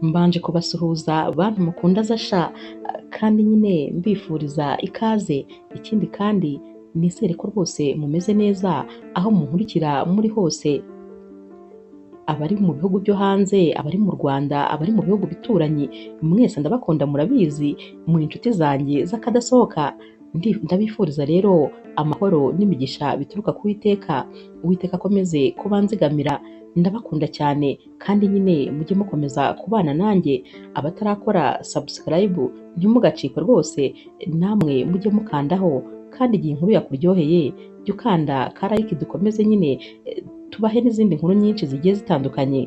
Mbanje kubasuhuza bantu mukunda Zasha kandi nyine mbifuriza ikaze, ikindi kandi nizere ko rwose mumeze neza aho munkurikira muri hose, abari mu bihugu byo hanze, abari mu Rwanda, abari mu bihugu bituranyi, mwese ndabakunda murabizi, muri inshuti zanjye z'akadasohoka. Ndabifuriza rero amahoro n'imigisha bituruka ku Uwiteka, Uwiteka akomeze kubanzigamira, ndabakunda cyane kandi nyine mujye mukomeza kubana nanjye, abatarakora subscribe ntimugacikwe rwose, namwe mujye mukandaho kandi igihe inkuru yakuryoheye jya ukanda ka like dukomeze nyine tubahe n'izindi nkuru nyinshi zigiye zitandukanye.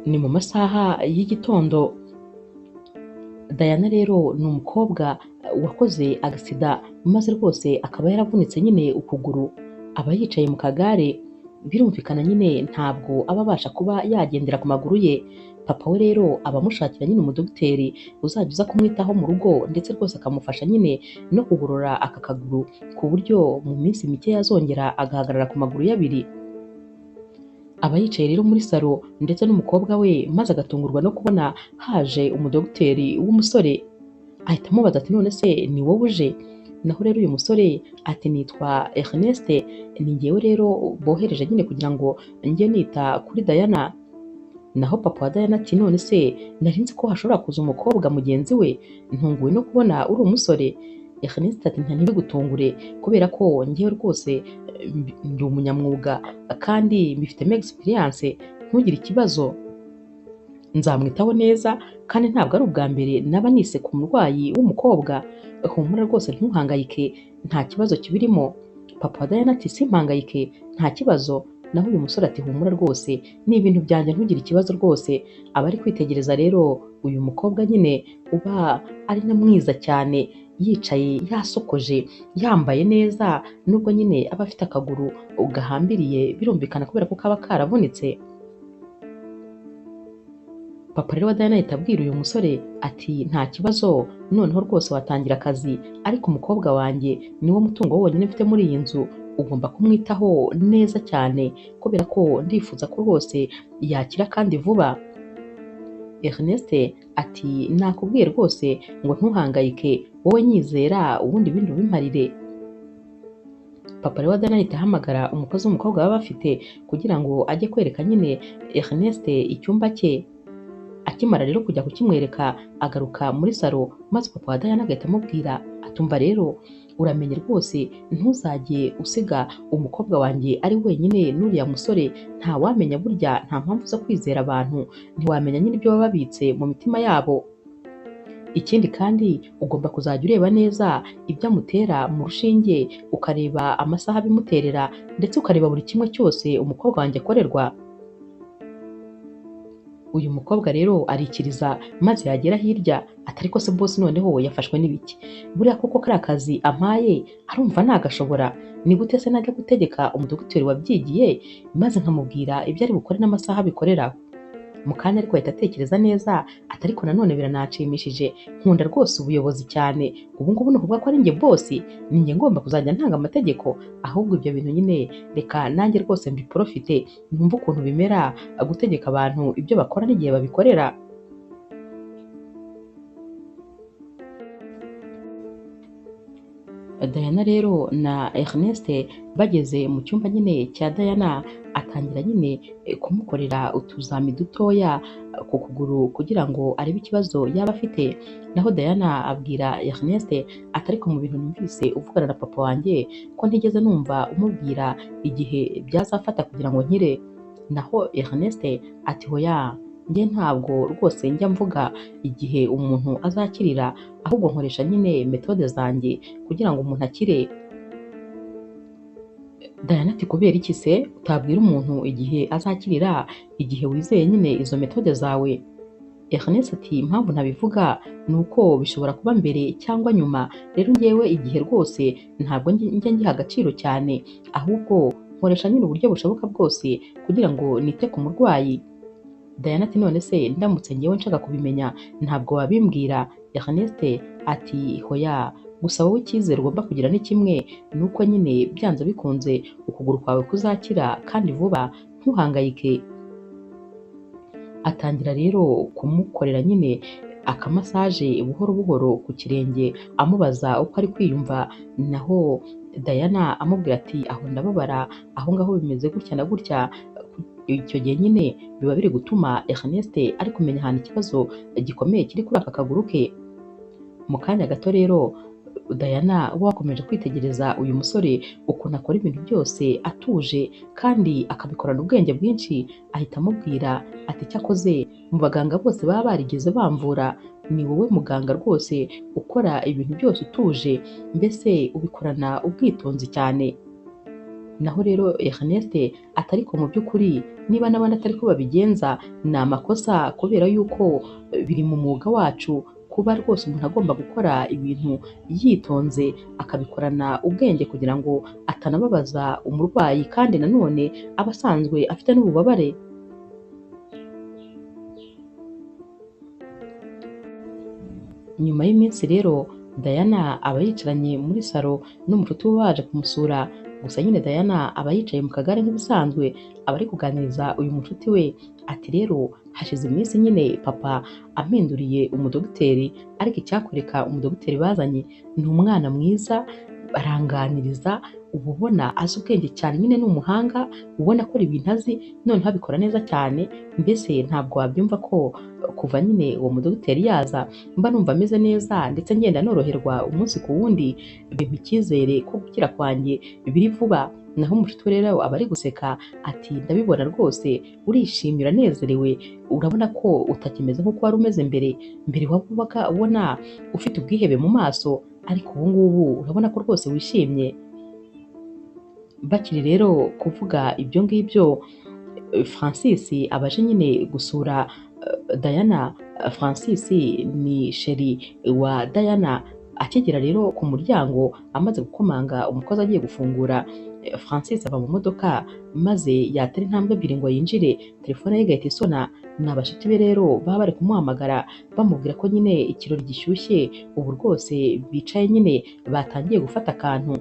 Ni mu masaha y'igitondo, Diana rero ni umukobwa wakoze agisida maze rwose akaba yaravunitse nyine ukuguru, aba yicaye mu kagare, birumvikana nyine ntabwo aba abasha kuba yagendera ku maguru ye. Papa we rero aba amushakira nyine umudogiteri uzajya uza kumwitaho mu rugo ndetse rwose akamufasha nyine no kugorora aka kaguru ku buryo mu minsi mike yazongera agahagarara ku maguru ye abiri. Aba yicaye rero muri salo ndetse n'umukobwa we, maze agatungurwa no kubona haje umudogiteri w'umusore, ahita amubaza ati none se ni wowe uje? Naho rero uyu musore ati nitwa Ernest, ni njyewe rero bohereje nyine kugira ngo njye nita kuri Diana. Naho papa wa Diana ati none se nari nzi ko hashobora kuza umukobwa mugenzi we, ntunguwe no kubona uri umusore. Ernest ati ntibigutungure kubera ko njyewe rwose ndi umunyamwuga kandi mbifitemo experience, ntugire ikibazo nzamwitaho neza kandi ntabwo ari ubwa mbere naba nise ku murwayi w'umukobwa, humura rwose ntuhangayike nta kibazo kibirimo. Papa wa Diana ati simpangayike nta kibazo. Naho uyu musore ati humura rwose ni ibintu byanjye ntugire ikibazo rwose. Aba ari kwitegereza rero uyu mukobwa nyine uba ari na mwiza cyane, yicaye yasokoje yambaye neza, nubwo nyine aba afite akaguru gahambiriye birumvikana kubera ko kaba karavunitse. Papa rero wa Diana ahita abwira uyu musore ati nta kibazo noneho rwose watangira akazi, ariko umukobwa wanjye niwo mutungo wonyine mfite muri iyi nzu, ugomba kumwitaho neza cyane kubera ko ndifuza ko rwose yakira kandi vuba. Ernest ati nakubwiye rwose ngo ntuhangayike, wowe nyizera ubundi ibindi ubimparire. Papa rero wa Diana ahita ahamagara umukozi w'umukobwa baba bafite kugira ngo ajye kwereka nyine Ernest icyumba cye. Akimara rero kujya kukimwereka agaruka muri salo, maze papa wa Diana agahita amubwira atumva rero uramenye rwose ntuzajye usiga umukobwa wanjye ari wenyine n'uriya musore, ntawamenya burya nta mpamvu zo kwizera abantu, ntiwamenya nyine ibyo baba babitse mu mitima yabo. Ikindi kandi ugomba kuzajya ureba neza ibyo amutera mu rushinge, ukareba amasaha abimuterera ndetse ukareba buri kimwe cyose umukobwa wanjye akorerwa. Uyu mukobwa rero arikiriza maze yagera hirya ati ariko se boss noneho yafashwe n'ibiki? Buriya koko kariya kazi ampaye arumva nagashobora? Ni gute se najya gutegeka umudogiteri wabyigiye maze nkamubwira ibyo ari bukore n'amasaha abikoreraho? Mu kanya ariko ahita atekereza neza ati ariko nanone birananshimishije, nkunda rwose ubuyobozi cyane, ubu ngubu ni ukuvuga ko ari njye boss, ni njye ngomba kuzajya ntanga amategeko, ahubwo ibyo bintu nyine reka nanjye rwose mbiprofite numve ukuntu bimera gutegeka abantu ibyo bakora n'igihe babikorera. Diana rero na Ernest bageze mu cyumba nyine cya Diana, atangira nyine kumukorera utuzami dutoya ku kuguru kugira ngo arebe ikibazo yaba afite. Naho Diana abwira Ernest ati ariko mu bintu numvise uvugana na papa wanjye ko ntigeze numva umubwira igihe byazafata kugira ngo nkire. Naho Ernest ati hoya njye ntabwo rwose njya mvuga igihe umuntu azakirira, ahubwo nkoresha nyine metode zanjye kugira ngo umuntu akire. Diana ati kubera iki se utabwira umuntu igihe azakirira igihe wizeye nyine izo metode zawe? Ernest ati impamvu ntabivuga ni uko bishobora kuba mbere cyangwa nyuma, rero njyewe igihe rwose ntabwo njya ngiha agaciro cyane, ahubwo nkoresha nyine uburyo bushoboka bwose kugira ngo nite ku murwayi. Diana ati none se ndamutse njyewe nshaka kubimenya ntabwo wabimbwira? Ernest ati hoya Gusa wowe icyizere ugomba kugira ni kimwe, ni uko nyine byanze bikunze ukuguru kwawe kuzakira kandi vuba, ntuhangayike. Atangira rero kumukorera nyine akamasaje buhoro buhoro ku kirenge, amubaza uko ari kwiyumva, naho Diana amubwira ati aho ndababara, aho ngaho bimeze gutya na gutya. Icyo gihe nyine biba biri gutuma Ernest ari kumenya ahantu ikibazo gikomeye kiri kuri aka kaguru ke. Mu kanya gato rero Diana we wakomeje kwitegereza uyu musore ukuntu akora ibintu byose atuje kandi akabikorana ubwenge bwinshi, ahita amubwira ati cyakoze mu baganga bose baba barigeze bamvura, ni wowe muganga rwose ukora ibintu byose utuje, mbese ubikorana ubwitonzi cyane. Naho rero Ernest atari ko mu by'ukuri niba n'abandi atari ko babigenza ni amakosa, kubera yuko biri mu mwuga wacu kuba rwose umuntu agomba gukora ibintu yitonze akabikorana ubwenge kugira ngo atanababaza umurwayi, kandi nanone aba asanzwe afite n'ububabare. Nyuma y'iminsi rero Diana aba yicaranye muri salo n'umucuti we waje kumusura. Gusa nyine Diana aba yicaye mu kagare nk'ibisanzwe, aba ari kuganiriza uyu mucuti we ati rero hashize iminsi nyine papa ampinduriye umudogiteri, ariko icyakwereka umudogiteri bazanye ni umwana mwiza, aranganiriza, uba ubona azi ubwenge cyane, nyine ni umuhanga, ubona akora ibintu azi, noneho abikora neza cyane, mbese ntabwo wabyumva ko kuva nyine uwo mudogiteri yaza mba numva ameze neza, ndetse ngenda noroherwa umunsi ku wundi, bimpa icyizere ko gukira kwanjye biri vuba. Naho umucuti we rero aba ari guseka ati ndabibona rwose urishimye, uranezerewe, urabona ko utakimeze nk'uko wari umeze mbere, mbere wabaga ubona ufite ubwihebe mu maso, ariko ubu ngubu urabona ko rwose wishimye. Bakiri rero kuvuga ibyo ngibyo, Francis aba aje nyine gusura Diana. Francis ni sheri wa Diana. Akigera rero ku muryango amaze gukomanga, umukozi agiye gufungura, Francis ava mu modoka maze yatera intambwe ebyiri ngo yinjire, telefone ye igahita isona. Ni abashuti be rero baba bari kumuhamagara bamubwira ko nyine ikirori gishyushye, ubu rwose bicaye nyine batangiye gufata akantu.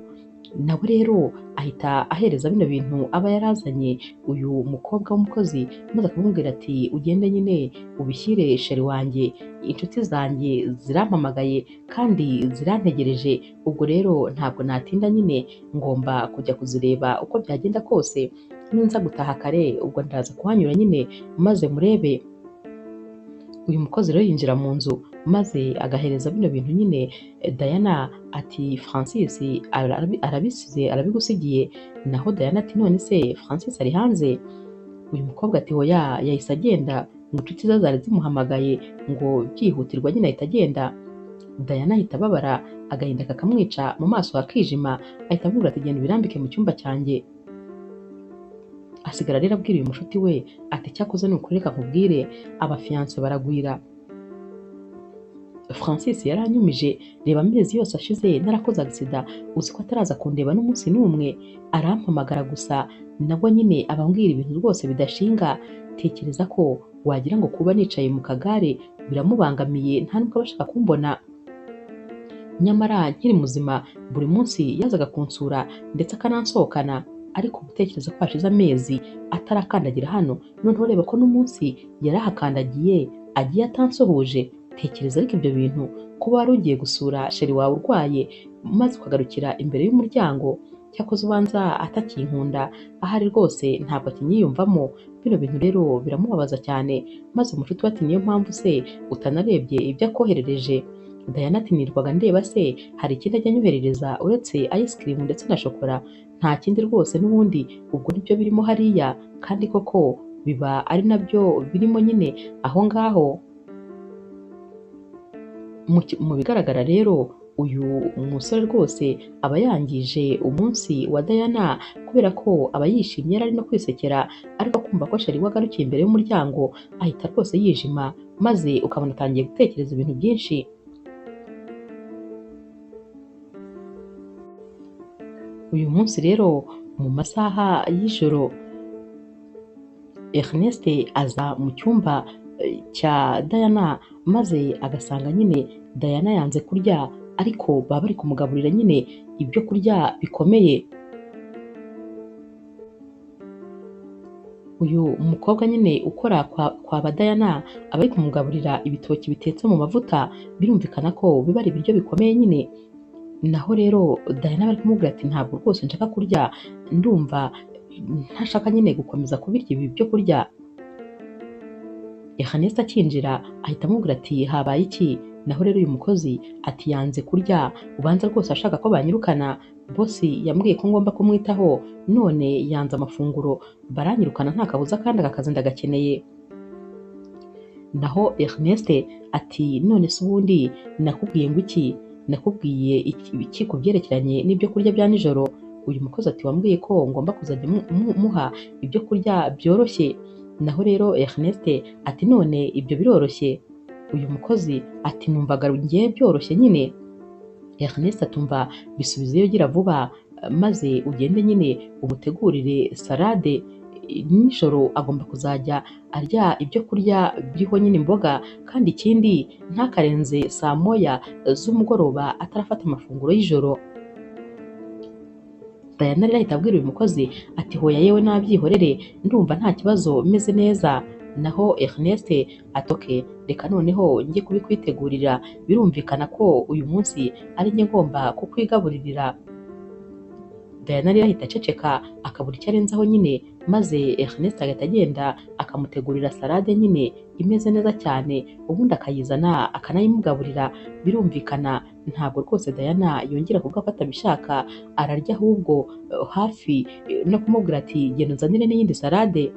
Nawe rero ahita ahereza bino bintu aba yarazanye uyu mukobwa w'umukozi, maze akamubwira ati ugende nyine ubishyire sheri wanjye, inshuti zanjye zirampamagaye kandi zirantegereje, ubwo rero ntabwo natinda nyine ngomba kujya kuzireba uko byagenda kose, ninza gutaha kare ubwo ndaza kuhanyura nyine maze murebe. Uyu mukozi rero yinjira mu nzu maze agahereza bino bintu nyine Diana ati Francis arabisize arabigusigiye. Naho Diana ati none se Francis ari hanze? Uyu mukobwa ati oya, yahise agenda, ngo inshuti ze zari zimuhamagaye ngo byihutirwa nyine ahita agenda. Diana ahita ababara agahinda kakamwica, mu maso hakijima, ahita amubwira ati genda ubirambike mu cyumba cyanjye. Asigara rero abwira uyu mushuti we ati cyakoze ni ukuri reka nkubwire, abafiyanse baragwira. Francis yaranyumije, reba amezi yose ashize narakoze agisida, uzi ko ataraza kundeba n'umunsi n'umwe, arampamagara gusa, nabwo nyine abambwira ibintu rwose bidashinga. Tekereza ko wagira ngo kuba nicaye mu kagare biramubangamiye, nta nubwo aba ashaka kumbona. Nyamara nkiri muzima buri munsi yazaga kunsura ndetse akanansohokana, ariko gutekereza ko hashize amezi atarakandagira hano, noneho reba ko n'umunsi yarahakandagiye agiye atansuhuje. Tekereza ariko ibyo bintu, kuba wari ugiye gusura sheri wawe urwaye maze ukagarukira imbere y'umuryango, cyakoze ubanza atakinkunda, ahari rwose ntabwo akinyiyumvamo. Bino bintu rero biramubabaza cyane. Maze umucuti we ati niyo mpamvu se utanarebye ibyo akoherereje? Diana ati nirwaga ndeba se hari ikindi ajya anyoherereza uretse ice cream ndetse na shokora? Nta kindi rwose, n'ubundi ubwo nibyo birimo hariya, kandi koko biba ari nabyo birimo nyine aho ngaho. Mu bigaragara rero uyu musore rwose aba yangije umunsi wa Diana, kubera ko aba yishimye yari ari no kwisekera, ariko kumva ko sheri we agarukiye imbere y'umuryango ahita rwose yijima, maze ukabona atangiye gutekereza ibintu byinshi. Uyu munsi rero mu masaha y'ijoro Ernest aza mu cyumba cya Diana, maze agasanga nyine Diana yanze kurya, ariko baba bari kumugaburira nyine ibyo kurya bikomeye. Uyu mukobwa nyine ukora kwa ba Diana aba ari kumugaburira ibitoki bitetse mu mavuta, birumvikana ko biba ari ibiryo bikomeye nyine. Naho rero Diana bari kumubwira ati ntabwo rwose nshaka kurya, ndumva ntashaka nyine gukomeza kubirya ibi byo kurya. Ernest akinjira ahita amubwira ati habaye iki? Naho rero uyu mukozi ati yanze kurya, ubanza rwose ashaka ko banyirukana, bosi yambwiye ko ngomba kumwitaho none yanze amafunguro, baranyirukana nta kabuza kandi aka kazi ndagakeneye. Naho Ernest ati none se ubundi nakubwiye ngo iki? Nakubwiye iki ku byerekeranye n'ibyo kurya bya nijoro? Uyu mukozi ati wambwiye ko ngomba kuzajya muha ibyo kurya byoroshye. Naho rero Ernest ati none ibyo biroroshye? Uyu mukozi ati numvaga ngiye byoroshye nyine. Ernest atumva bisubizeyo gira vuba, maze ugende nyine umutegurire salade, nijoro agomba kuzajya arya ibyo kurya biriho nyine imboga, kandi ikindi ntakarenze saa moya z'umugoroba atarafata amafunguro y'ijoro. Diana rero ahita abwira uyu mukozi ati hoya yewe nabyihorere, ndumva nta kibazo meze neza. Naho Ernest ati okay, reka noneho njye kubikwitegurira, birumvikana ko uyu munsi ari njye ngomba kukwigaburirira. Diana rero ahita aceceka akabura icyo arenzaho nyine, maze Ernest agahita agenda akamutegurira salade nyine imeze neza cyane, ubundi akayizana akanayimugaburira. Birumvikana ntabwo rwose Diana yongera kuvuga ko atabishaka, ararya ahubwo hafi no kumubwira ati genda unzanire n'iyindi salade.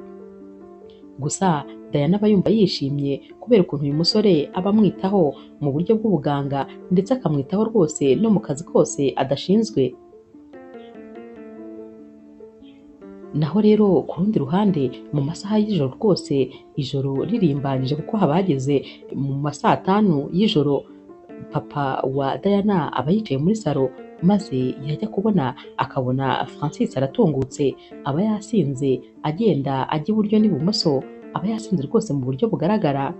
Gusa Diana aba yumva yishimye kubera ukuntu uyu musore aba amwitaho mu buryo bw'ubuganga, ndetse akamwitaho rwose no mu kazi kose adashinzwe. Naho rero ku rundi ruhande mu masaha y'ijoro rwose, ijoro ririmbanyije kuko haba hageze mu ma saa tanu y'ijoro, papa wa Diana aba yicaye muri salo, maze yajya kubona akabona Francis aratungutse, aba yasinze agenda ajya iburyo n'ibumoso, aba yasinze rwose mu buryo bugaragara.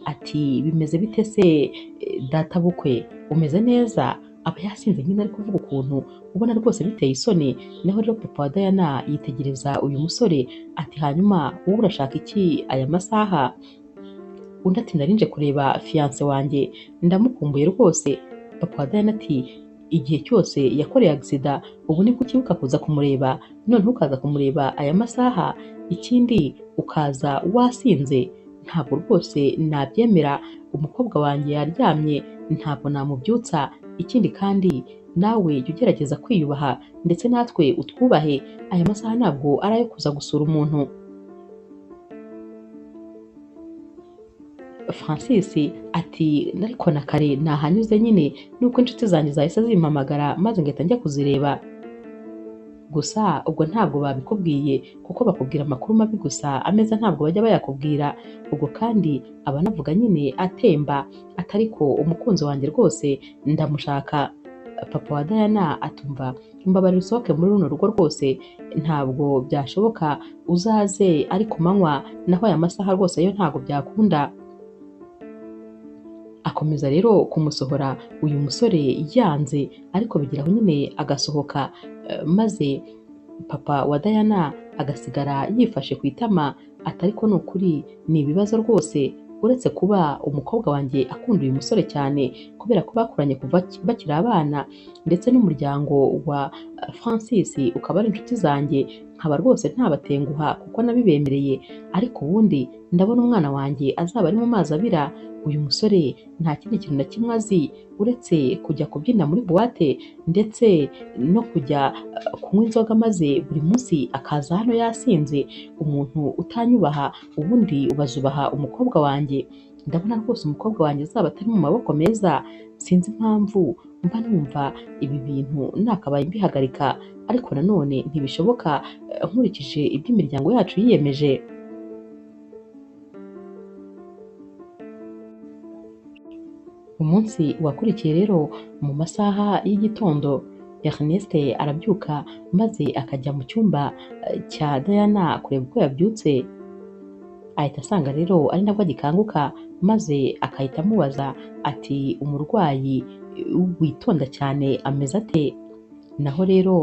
Ati bimeze bite se databukwe, umeze neza? Aba yasinze nyine ari kuvuga ukuntu ubona rwose biteye isoni. Naho rero papa wa Diana yitegereza uyu musore ati hanyuma wowe urashaka iki aya masaha? Undi ati nari nje kureba fiance wanjye, ndamukumbuye rwose. Papa wa Diana ati igihe cyose yakoreye agisida ubu nibwo ukibuka kuza kumureba, noneho ukaza kumureba aya masaha, ikindi ukaza wasinze, ntabwo rwose nabyemera, umukobwa wanjye yaryamye ntabwo namubyutsa, ikindi kandi nawe jya ugerageza kwiyubaha ndetse natwe utwubahe, aya masaha ntabwo ari ayo kuza gusura umuntu. Francis ati ariko na kare nahanyuze nyine nuko inshuti zanjye zahise zimpamagara maze ngahita njya kuzireba. Gusa ubwo ntabwo babikubwiye kuko bakubwira amakuru mabi gusa, ameza ntabwo bajya bayakubwira. Ubwo kandi abanavuga nyine atemba atariko umukunzi wanjye rwose ndamushaka. Papa wa Diana atumva mbabarira usohoke muri runo rugo rwose ntabwo byashoboka, uzaze ari ku manywa, naho aya masaha rwose yo ntabwo byakunda. Akomeza rero kumusohora, uyu musore yanze ariko bigeraho nyine agasohoka, maze papa wa Diana agasigara yifashe ku itama atariko ni ukuri ni ibibazo rwose, uretse kuba umukobwa wanjye akunda uyu musore cyane kubera ko bakuranye kuva bakiri abana, ndetse n'umuryango wa Francis ukaba ari inshuti zanjye, nkaba rwose ntabatenguha kuko nabibemereye, ariko ubundi ndabona umwana wanjye azaba ari mu mazi abira. Uyu musore nta kindi kintu na kimwe azi uretse kujya kubyina muri buwate ndetse no kujya kunywa inzoga, maze buri munsi akaza hano yasinze. Umuntu utanyubaha ubundi ubazubaha umukobwa wanjye. Ndabona rwose umukobwa wanjye azaba atari mu maboko meza, sinzi impamvu mba numva ibi bintu nakabaye mbihagarika, ariko nanone ntibishoboka nkurikije ibyo imiryango yacu yiyemeje. Umunsi wakurikiye rero mu masaha y'igitondo, Ernest arabyuka maze akajya mu cyumba cya Diana kureba uko yabyutse. Ahita asanga rero ari nabwo agikanguka, maze akahita amubaza ati umurwayi witonda cyane ameze ate? Naho rero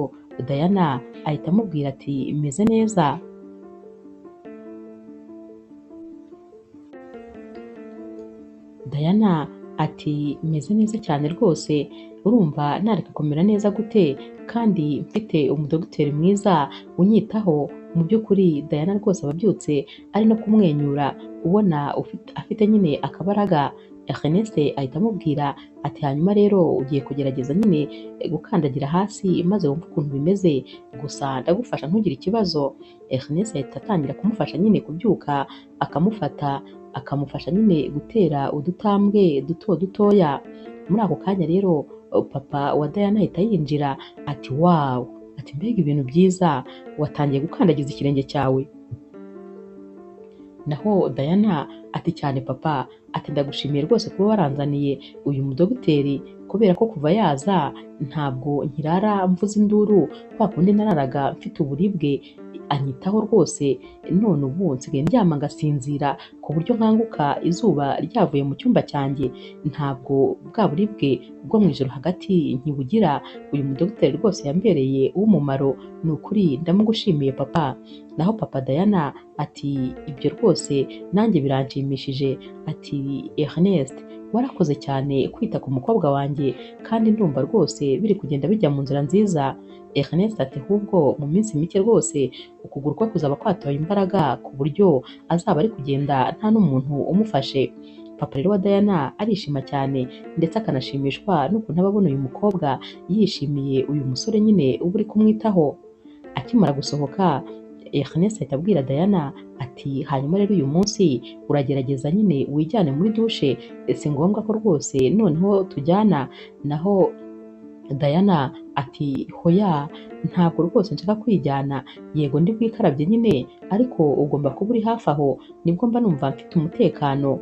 Diana ahita amubwira ati meze neza. Diana ati meze neza cyane rwose, urumva nareka kumera neza gute kandi mfite umudogiteri mwiza unyitaho. Mu by'ukuri Diana rwose aba abyutse ari no kumwenyura, ubona afite nyine akabaraga. Ernest ahita amubwira ati hanyuma rero ugiye kugerageza nyine gukandagira hasi maze wumve ukuntu bimeze, gusa ndagufasha ntugire ikibazo. Ernest ahita atangira kumufasha nyine kubyuka, akamufata akamufasha nyine gutera udutambwe duto dutoya. Muri ako kanya rero papa wa Diana ahita yinjira ati wawu, ati mbega ibintu byiza, watangiye gukandagiza ikirenge cyawe. Naho Diana ati cyane papa, ati ndagushimiye rwose kuba waranzaniye uyu mudogiteri, kubera ko kuva yaza ntabwo nkirara mvuza induru kwa kundi nararaga mfite uburibwe, anyitaho rwose, none ubu nsigaye ndyama ngasinzira ku buryo nkanguka izuba ryavuye mu cyumba cyanjye, ntabwo bwa buribwe bwo mu ijoro hagati nkibugira. Uyu mudogiteri rwose yambereye uw'umumaro, ni ukuri ndamugushimiye papa. Naho papa Diana ati ibyo rwose nanjye biranshimishije, ati Ernest warakoze cyane kwita ku mukobwa wanjye, kandi ndumva rwose biri kugenda bijya mu nzira nziza. Ernest ati ahubwo mu minsi mike rwose ukuguru kwe kuzaba kwatoye imbaraga ku buryo azaba ari kugenda nta n'umuntu umufashe. Papa rero wa Diana arishima cyane ndetse akanashimishwa n'ukuntu aba abona uyu mukobwa yishimiye uyu musore nyine uba uri kumwitaho. Akimara gusohoka Ernest ahita abwira Diana ati hanyuma rero uyu munsi uragerageza nyine wijyane muri dushe, si ngombwa ko rwose noneho tujyana. Naho Diana ati hoya ntabwo rwose nshaka kwijyana, yego ndi bwikarabye nyine, ariko ugomba kuba uri hafi aho, nibwo mba numva mfite umutekano,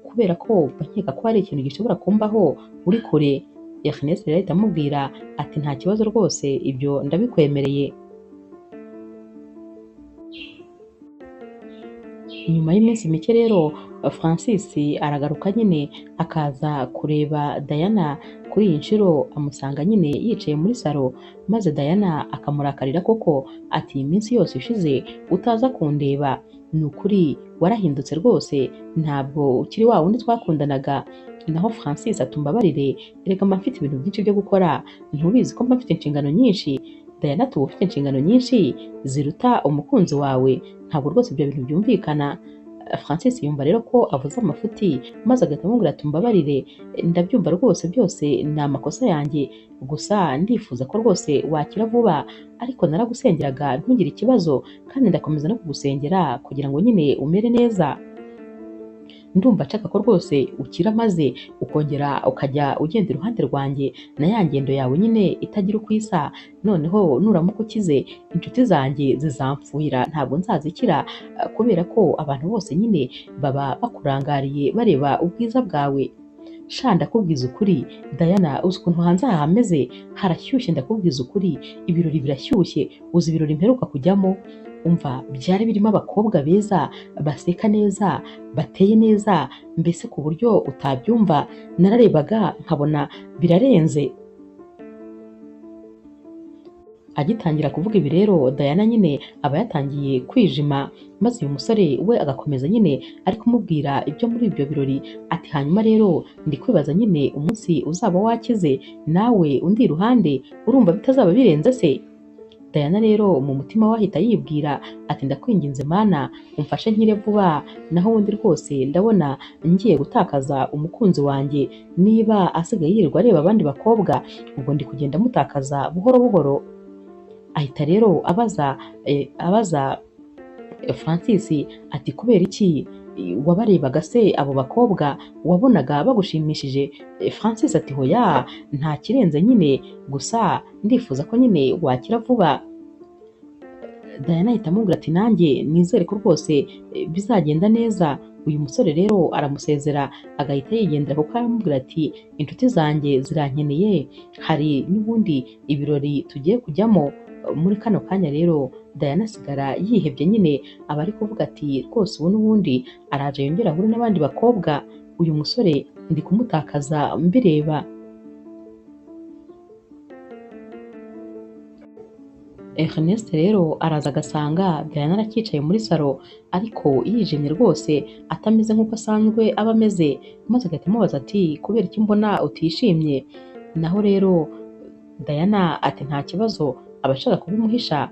kubera ko mba nkeka ko hari ikintu gishobora kumbaho uri kure. Ernest rero ahita amubwira ati nta kibazo rwose ibyo ndabikwemereye. Nyuma y'iminsi mike rero Francis aragaruka nyine akaza kureba Diana. Kuri iyi nshuro amusanga nyine yicaye muri salo, maze Diana akamurakarira koko ati iyi minsi yose ishize utaza kundeba, ni ukuri warahindutse rwose, ntabwo ukiri wa wundi twakundanaga. Naho Francis ati umbabarire, erega mba mfite ibintu byinshi byo gukora, ntubizi ko mba mfite inshingano nyinshi. Diana ati uba ufite inshingano nyinshi ziruta umukunzi wawe, ntabwo rwose ibyo bintu byumvikana. Francis yumva rero ko avuze amafuti, maze agahita amubwira ati umbabarire, ndabyumva rwose byose ni amakosa yanjye, gusa ndifuza ko rwose wakira vuba, ariko naragusengeraga ntugire ikibazo, kandi ndakomeza no kugusengera kugira ngo nyine umere neza. Ndumva nshaka ko rwose ukira maze ukongera ukajya ugenda iruhande rwanjye na ya ngendo yawe nyine itagira uko isa, noneho nuramuka ukize inshuti zanjye zizamfuhira ntabwo nzazikira, kubera ko abantu bose nyine baba bakurangariye bareba ubwiza bwawe. Sha ndakubwiza ukuri Diana, uzi ukuntu hanze aha hameze, harashyushye ndakubwiza ukuri, ibirori birashyushye, uzi ibirori mperuka kujyamo, umva byari birimo abakobwa beza baseka neza bateye neza, mbese ku buryo utabyumva, nararebaga nkabona birarenze. Agitangira kuvuga ibi rero Diana nyine aba yatangiye kwijima, maze uyu musore we agakomeza nyine ari kumubwira ibyo muri ibyo birori, ati hanyuma rero ndi kwibaza nyine umunsi uzaba wakize nawe undi iruhande, urumva bitazaba birenze se? Diana rero mu mutima we ahita yibwira ati ndakwinginze Mana umfashe nkire vuba, naho ubundi rwose ndabona ngiye gutakaza umukunzi wanjye, niba asigaye yirirwa areba abandi bakobwa ubwo ndi kugenda mutakaza buhoro buhoro. Ahita rero abaza Francis ati kubera iki wabarebaga se abo bakobwa wabonaga bagushimishije? Francis ati hoya nta kirenze nyine, gusa ndifuza ko nyine wakira vuba. Diana ahita amubwira ati nanjye nizere ko rwose bizagenda neza. Uyu musore rero aramusezera agahita yigendera, kuko aramubwira ati inshuti zanjye zirankeneye, hari n'ubundi ibirori tugiye kujyamo. Muri kano kanya rero Diana asigara yihebye nyine, aba ari kuvuga ati rwose ubu n'ubundi araje yongera ahure n'abandi bakobwa, uyu musore ndi kumutakaza mbireba. Ernest rero araza agasanga Diana aracyicaye muri salo ariko yijimye rwose atameze nk'uko asanzwe aba ameze, maze agahita amubaza ati kubera iki mbona utishimye? Naho rero Diana ati nta kibazo, aba ashaka kubimuhisha.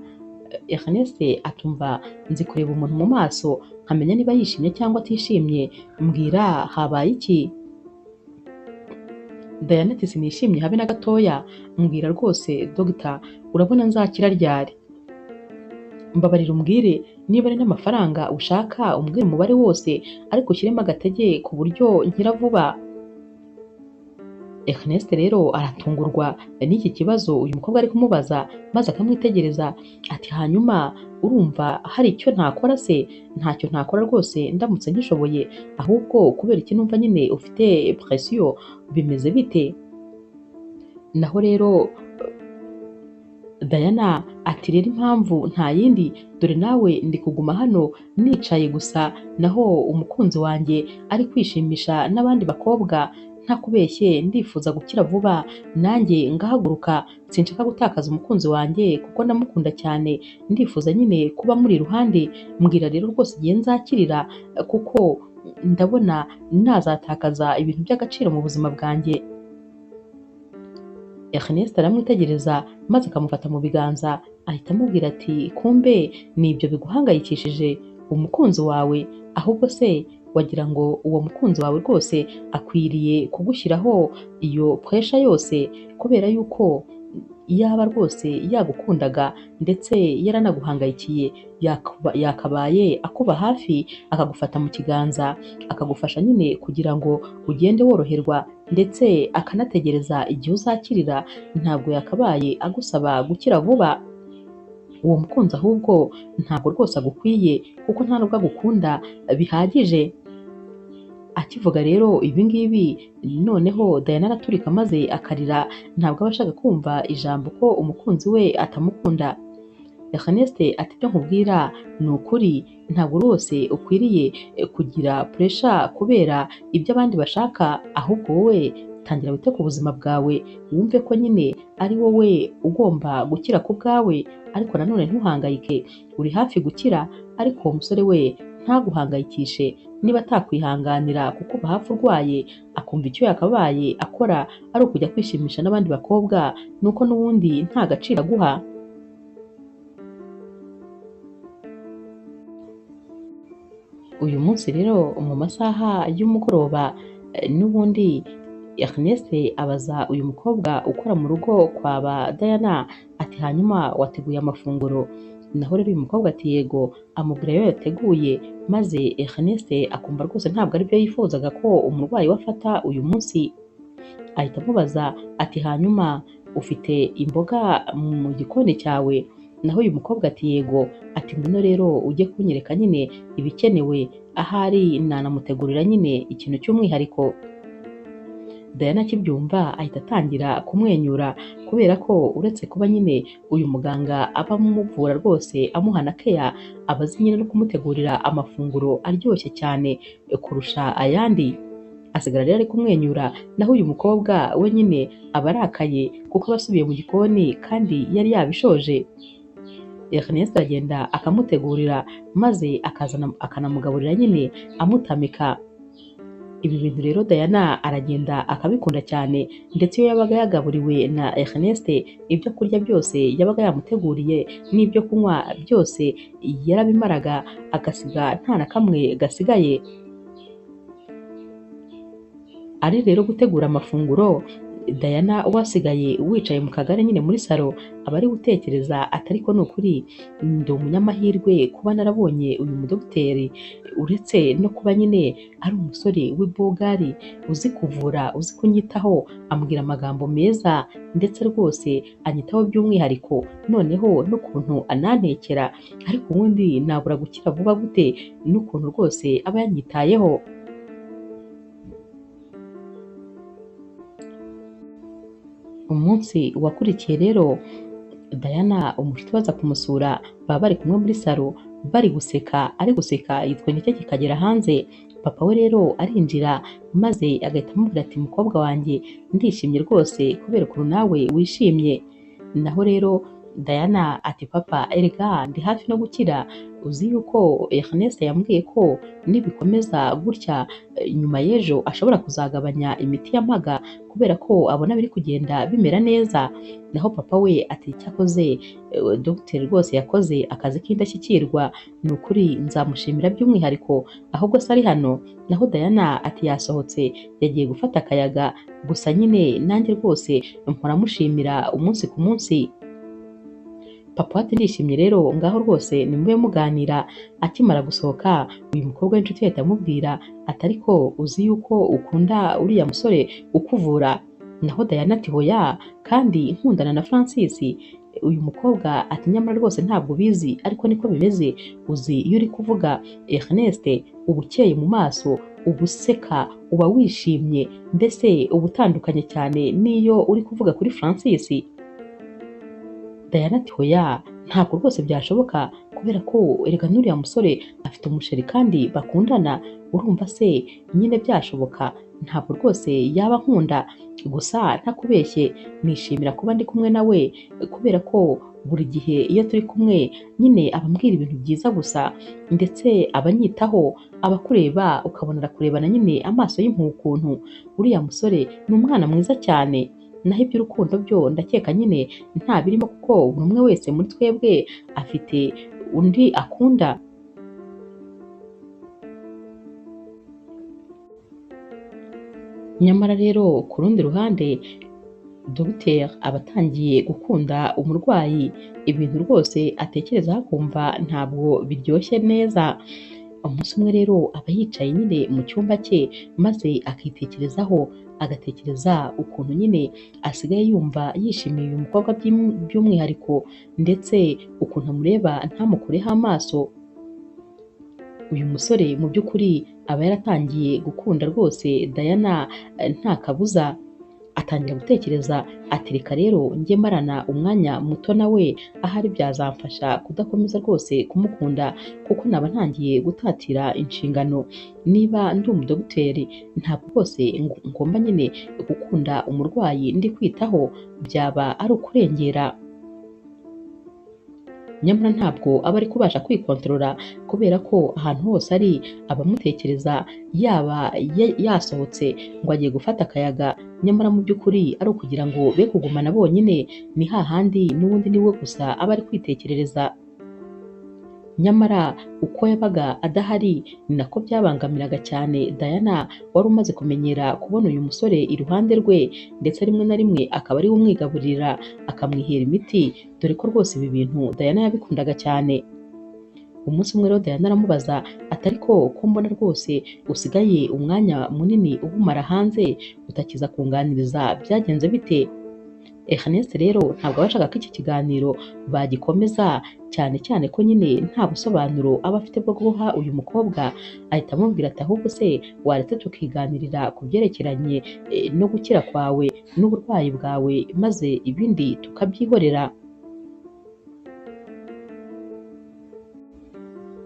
Ernest atumva nzi kureba umuntu mu maso nkamenya niba yishimye cyangwa atishimye, mbwira habaye iki? Diana ati sinishimye habe na gatoya, mbwira rwose dogita urabona nzakira ryari? Mbabarira umbwire niba ari n'amafaranga ushaka umbwire umubare wose ariko ushyiremo agatege ku buryo nkira vuba. Ernest rero aratungurwa n'iki kibazo uyu mukobwa ari kumubaza, maze akamwitegereza ati hanyuma urumva hari icyo ntakora se? Ntacyo ntakora rwose ndamutse ngishoboye, ahubwo kubera iki numva nyine ufite presiyo bimeze bite? Naho rero Diana ati rero impamvu nta yindi, dore nawe ndi kuguma hano nicaye gusa, naho umukunzi wanjye ari kwishimisha n'abandi bakobwa, ntakubeshye ndifuza gukira vuba nanjye ngahaguruka, sinshaka gutakaza umukunzi wanjye kuko ndamukunda cyane, ndifuza nyine kuba muri iruhande, mbwira rero rwose igihe nzakirira kuko ndabona nazatakaza ibintu by'agaciro mu buzima bwanjye. Ernest aramwitegereza maze akamufata mu biganza ahita amubwira ati kumbe ni ibyo biguhangayikishije umukunzi wawe? Ahubwo se wagira ngo uwo mukunzi wawe rwose akwiriye kugushyiraho iyo puresha yose, kubera yuko yaba rwose yagukundaga ndetse yaranaguhangayikiye yakabaye akuba hafi akagufata mu kiganza akagufasha nyine kugira ngo ugende woroherwa, ndetse akanategereza igihe uzakirira, ntabwo yakabaye agusaba gukira vuba. Uwo mukunzi ahubwo ntabwo rwose agukwiye kuko nta nubwo agukunda bihagije. Akivuga rero ibi ngibi noneho Diana araturika maze akarira, ntabwo aba ashaka kumva ijambo ko umukunzi we atamukunda. Ernest ati ibyo nkubwira ni ukuri, ntabwo rwose ukwiriye kugira puresha kubera ibyo abandi bashaka, ahubwo wowe tangira wite ku buzima bwawe, wumve ko nyine ari wowe ugomba gukira ku bwawe, ariko nanone ntuhangayike, uri hafi gukira, ariko uwo musore we ntaguhangayikishe, niba atakwihanganira kukuba hafi urwaye akumva icyo yakabaye akora ari ukujya kwishimisha n'abandi bakobwa, nuko n'ubundi nta gaciro aguha. Uyu munsi rero mu masaha y'umugoroba n'ubundi Ernest abaza uyu mukobwa ukora mu rugo kwa ba Diana ati hanyuma wateguye amafunguro? Naho rero uyu mukobwa ati yego, amubwira ayo yateguye, maze Ernest akumva rwose ntabwo aribyo yifuzaga ko umurwayi we afata uyu munsi. Ahita amubaza ati hanyuma ufite imboga mu gikoni cyawe? Naho uyu mukobwa ati yego, ati ngwino rero ujye kunyereka nyine ibikenewe, ahari nanamutegurira nyine ikintu cy'umwihariko. Diana akibyumva ahita atangira kumwenyura kubera ko uretse kuba nyine uyu muganga aba amuvura rwose amuha na keya, aba azi nyine no kumutegurira amafunguro aryoshye cyane kurusha ayandi. Asigara rero ari kumwenyura, naho uyu mukobwa we nyine aba arakaye kuko aba asubiye mu gikoni kandi yari yabishoje. Ernest aragenda akamutegurira maze akazana akanamugaburira nyine amutamika. Ibi bintu rero Diana aragenda akabikunda cyane, ndetse iyo yabaga yagaburiwe na Ernest ibyo kurya byose yabaga yamuteguriye n'ibyo kunywa byose yarabimaraga agasiga nta na kamwe gasigaye. Ari rero gutegura amafunguro, Diana wasigaye wicaye mu kagare nyine muri salo aba ari gutekereza ati ariko ni ukuri ndi umunyamahirwe kuba narabonye uyu mudogiteri, uretse no kuba nyine ari umusore w'ibogari uzi kuvura, uzi kunyitaho, ambwira amagambo meza ndetse rwose anyitaho by'umwihariko, noneho n'ukuntu anantekera, ariko ubundi nabura gukira vuba gute n'ukuntu rwose aba yanyitayeho. Umunsi wakurikiye rero Diana umushuti baza kumusura, baba bari kumwe muri salo bari guseka, ari guseka igitwenge cye kikagera hanze. Papa we rero arinjira maze agahita amubwira ati mukobwa wanjye ndishimye rwose kubera ukuntu nawe wishimye. Naho rero Diana ati papa erega ndi hafi no gukira, uzi yuko Ernest yambwiye ko nibikomeza gutya nyuma y'ejo ashobora kuzagabanya imiti yampaga kubera ko abona biri kugenda bimera neza. Naho papa we ati cyakoze dogiteri rwose yakoze akazi k'indashyikirwa, ni ukuri nzamushimira by'umwihariko, ahubwo se ari hano. Naho Diana ati yasohotse yagiye gufata akayaga, gusa nyine nanjye rwose mpora mushimira umunsi ku munsi. Papa ati ndishimye rero ngaho rwose nimube muganira. Akimara gusohoka uyu mukobwa w'inshuti ahita amubwira ati ariko uzi yuko ukunda uriya musore ukuvura? Naho Diana ati hoya kandi nkundana na Francis. Uyu mukobwa ati nyamara rwose ntabwo ubizi ariko niko bimeze, uzi iyo uri kuvuga Ernest uba ukeye mu maso, uba useka, uba wishimye, mbese uba utandukanye cyane n'iyo uri kuvuga kuri Francis. Diana ati hoya ntabwo rwose byashoboka kubera ko erega n'uriya musore afite umusheri kandi bakundana, urumva se nyine byashoboka? Ntabwo rwose yaba ankunda, gusa ntakubeshye nishimira kuba ndi kumwe nawe kubera ko buri gihe iyo turi kumwe nyine aba ambwira ibintu byiza gusa, ndetse aba anyitaho, aba akureba ukabona arakurebana nyine amaso y'impuhwe ukuntu. Uriya musore ni umwana mwiza cyane. Naho iby'urukundo byo ndakeka nyine nta birimo kuko buri umwe wese muri twebwe afite undi akunda. Nyamara rero ku rundi ruhande dogiteri aba atangiye gukunda umurwayi, ibintu rwose atekerezaho akumva ntabwo biryoshye neza. Umunsi umwe rero aba yicaye nyine mu cyumba cye maze akitekerezaho, agatekereza ukuntu nyine asigaye yumva yishimiye uyu mukobwa by'umwihariko, ndetse ukuntu amureba ntamukureho amaso. Uyu musore mu by'ukuri aba yaratangiye gukunda rwose Diana nta kabuza. Atangira gutekereza ati reka rero njye marana umwanya muto nawe ahari byazamfasha kudakomeza rwose kumukunda kuko naba ntangiye gutatira inshingano. Niba ndi umudogiteri ntabwo rwose ngomba nyine gukunda umurwayi ndi kwitaho, byaba ari ukurengera. Nyamara ntabwo aba ari kubasha kwikontorora kubera ko ahantu hose ari abamutekereza, yaba yasohotse ngo agiye gufata akayaga, nyamara mu by'ukuri ari ukugira ngo be kugumana bonyine, ni hahandi n'ubundi ni we gusa aba ari kwitekerereza. Nyamara uko yabaga adahari ni nako byabangamiraga cyane Diana wari umaze kumenyera kubona uyu musore iruhande rwe, ndetse rimwe na rimwe akaba ari we umwigaburira akamwihera imiti, dore ko rwose ibi bintu Diana yabikundaga cyane. Umunsi umwe rero Diana aramubaza ati ariko ko mbona rwose usigaye umwanya munini uwumara hanze utakiza kunganiriza byagenze bite? Ernest rero ntabwo aba ashaka ko iki kiganiro bagikomeza, cyane cyane ko nyine nta busobanuro aba afite bwo guha uyu mukobwa. Ahita amubwira ati ahubwo se waretse tukiganirira ku byerekeranye no gukira kwawe n'uburwayi bwawe maze ibindi tukabyihorera.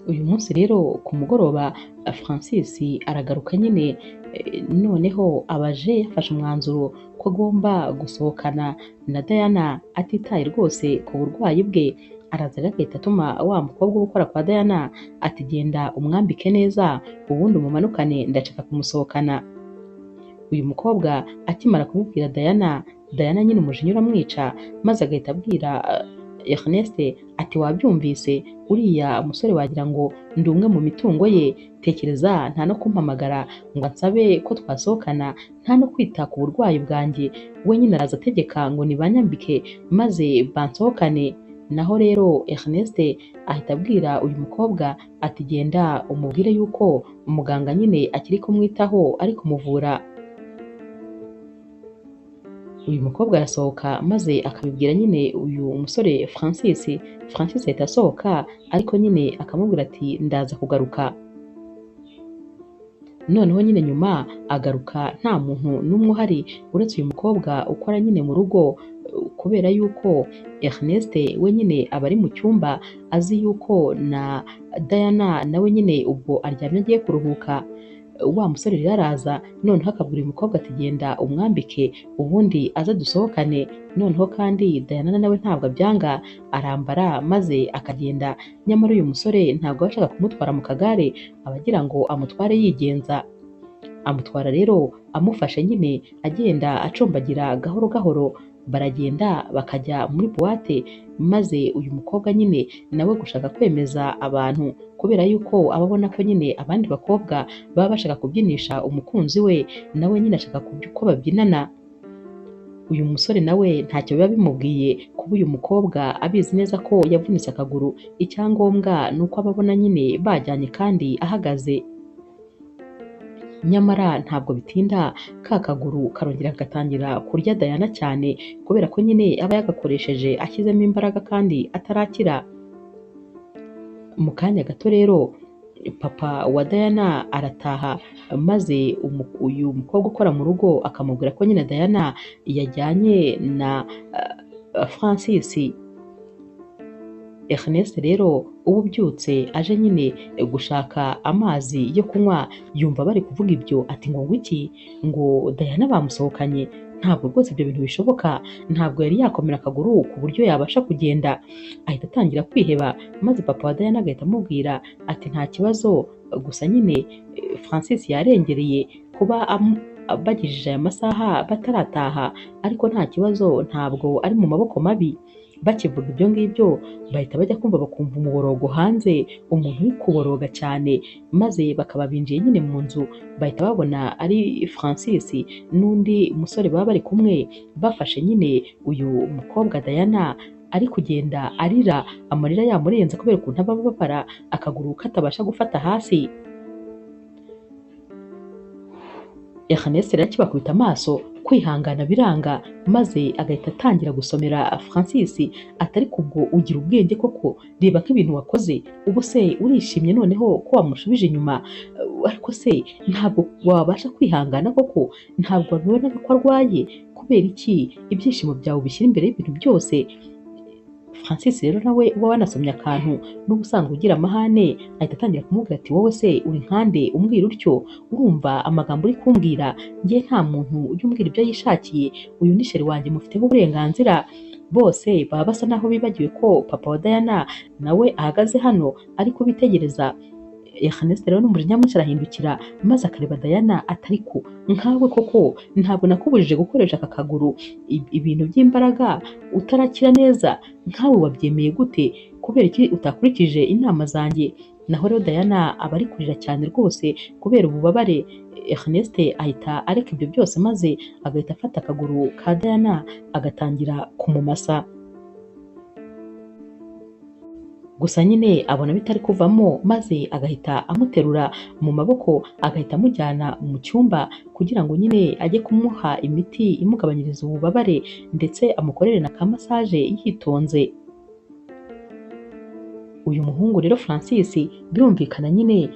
Uyu munsi rero ku mugoroba Francis aragaruka nyine, noneho abaje yafashe umwanzuro ko agomba gusohokana na Diana atitaye rwose ku burwayi bwe. Araza rero agahita atuma wa mukobwa uba ukora kwa Diana ati genda umwambike neza ubundi umumanukane ndashaka kumusohokana. Uyu mukobwa akimara kubibwira Diana, Diana nyine umujinya uramwica maze agahita abwira Ernest ati wabyumvise uriya musore wagira ngo ndi umwe mu mitungo ye, tekereza nta no kumpamagara ngo ansabe ko twasohokana, nta no kwita ku burwayi bwanjye, we nyine araza ategeka ngo nibanyambike maze bansohokane. Naho rero Ernest ahita abwira uyu mukobwa ati genda umubwire yuko umuganga nyine akiri kumwitaho ari kumuvura. Uyu mukobwa arasohoka maze akabibwira nyine uyu musore Francis. Francis ahita asohoka ariko nyine akamubwira ati ndaza kugaruka. Noneho nyine nyuma agaruka nta muntu n'umwe uhari uretse uyu mukobwa ukora nyine mu rugo, kubera yuko Ernest we nyine aba ari mu cyumba azi yuko na Diana nawe nyine ubwo aryamye agiye kuruhuka. Wa musore rero araza noneho akabwira uyu mukobwa ati genda umwambike ubundi aze dusohokane. Noneho kandi Diana nawe ntabwo abyanga, arambara maze akagenda. Nyamara uyu musore ntabwo aba ashaka kumutwara mu kagare, aba agira ngo amutware yigenza. Amutwara rero amufashe nyine agenda acumbagira gahoro gahoro, baragenda bakajya muri buwate, maze uyu mukobwa nyine nawe gushaka kwemeza abantu kubera yuko aba abona ko nyine abandi bakobwa baba bashaka kubyinisha umukunzi we, nawe nyine ashaka ko babyinana. Uyu musore nawe ntacyo biba bimubwiye kuba uyu mukobwa abizi neza ko yavunitse akaguru, icyangombwa ni uko aba abona nyine bajyanye kandi ahagaze. Nyamara ntabwo bitinda ka kaguru karongera kagatangira kurya Diana cyane, kubera ko nyine aba yagakoresheje ashyizemo imbaraga kandi atarakira. Mu kanya gato rero papa wa Diana arataha, maze uyu mukobwa ukora mu rugo akamubwira ko nyine Diana yajyanye na Francis. Ernest rero uba ubyutse aje nyine gushaka amazi yo kunywa, yumva bari kuvuga ibyo ati ngo ngwiki, ngo Diana bamusohokanye. Ntabwo rwose ibyo bintu bishoboka, ntabwo yari yakomera akaguru ku buryo yabasha kugenda. Ahita atangira kwiheba, maze papa wa Diana agahita amubwira ati nta kibazo, gusa nyine Francis yarengereye kuba bagejeje aya masaha batarataha, ariko nta kibazo, ntabwo ari mu maboko mabi. Bakivuga ibyo ngibyo bahita bajya kumva bakumva umuborogo hanze, umuntu uri kuboroga cyane, maze bakaba binjiye nyine mu nzu, bahita babona ari Francis n'undi musore baba bari kumwe, bafashe nyine uyu mukobwa Diana ari kugenda arira, amarira yamurenze kubera ukuntu aba ababara akaguru katabasha gufata hasi. Ernest rero akibakubita amaso kwihangana biranga, maze agahita atangira gusomera Francis atari kubwo ugira ubwenge koko, reba nk'ibintu wakoze, ubu se urishimye noneho ko wamushubije inyuma, ariko se ntabwo wabasha kwihangana koko, ntabwo wabibonaga ko arwaye, kubera iki ibyishimo byawe ubishyira imbere y'ibintu byose. Francis rero nawe uba wanasomye akantu n'ubusanzwe ugira amahane, ahita atangira kumubwira ati wowe se uri nkande umbwira utyo, urumva amagambo uri kumbwira, njye nta muntu ujya umbwira ibyo yishakiye, uyu ni sheri wanjye mufiteho uburenganzira. Bose baba basa naho bibagiwe ko papa wa Diana nawe ahagaze hano ari kubitegereza. Ernest rero n'umujinya mwinshi arahindukira maze akareba Diana atari ko nkawe koko ntabwo nakubujije gukoresha aka kaguru ibintu by'imbaraga utarakira neza, nkawe wabyemeye gute, kubera iki utakurikije inama zanjye. Naho rero Diana aba ari kurira cyane rwose kubera ububabare. Ernest ahita areka ibyo byose maze agahita afata akaguru ka Diana agatangira kumumasa. Gusa nyine abona bitari kuvamo, maze agahita amuterura mu maboko agahita amujyana mu cyumba kugira ngo nyine ajye kumuha imiti imugabanyiriza ububabare ndetse amukorere na ka massage yitonze. Uyu muhungu rero Francis birumvikana nyine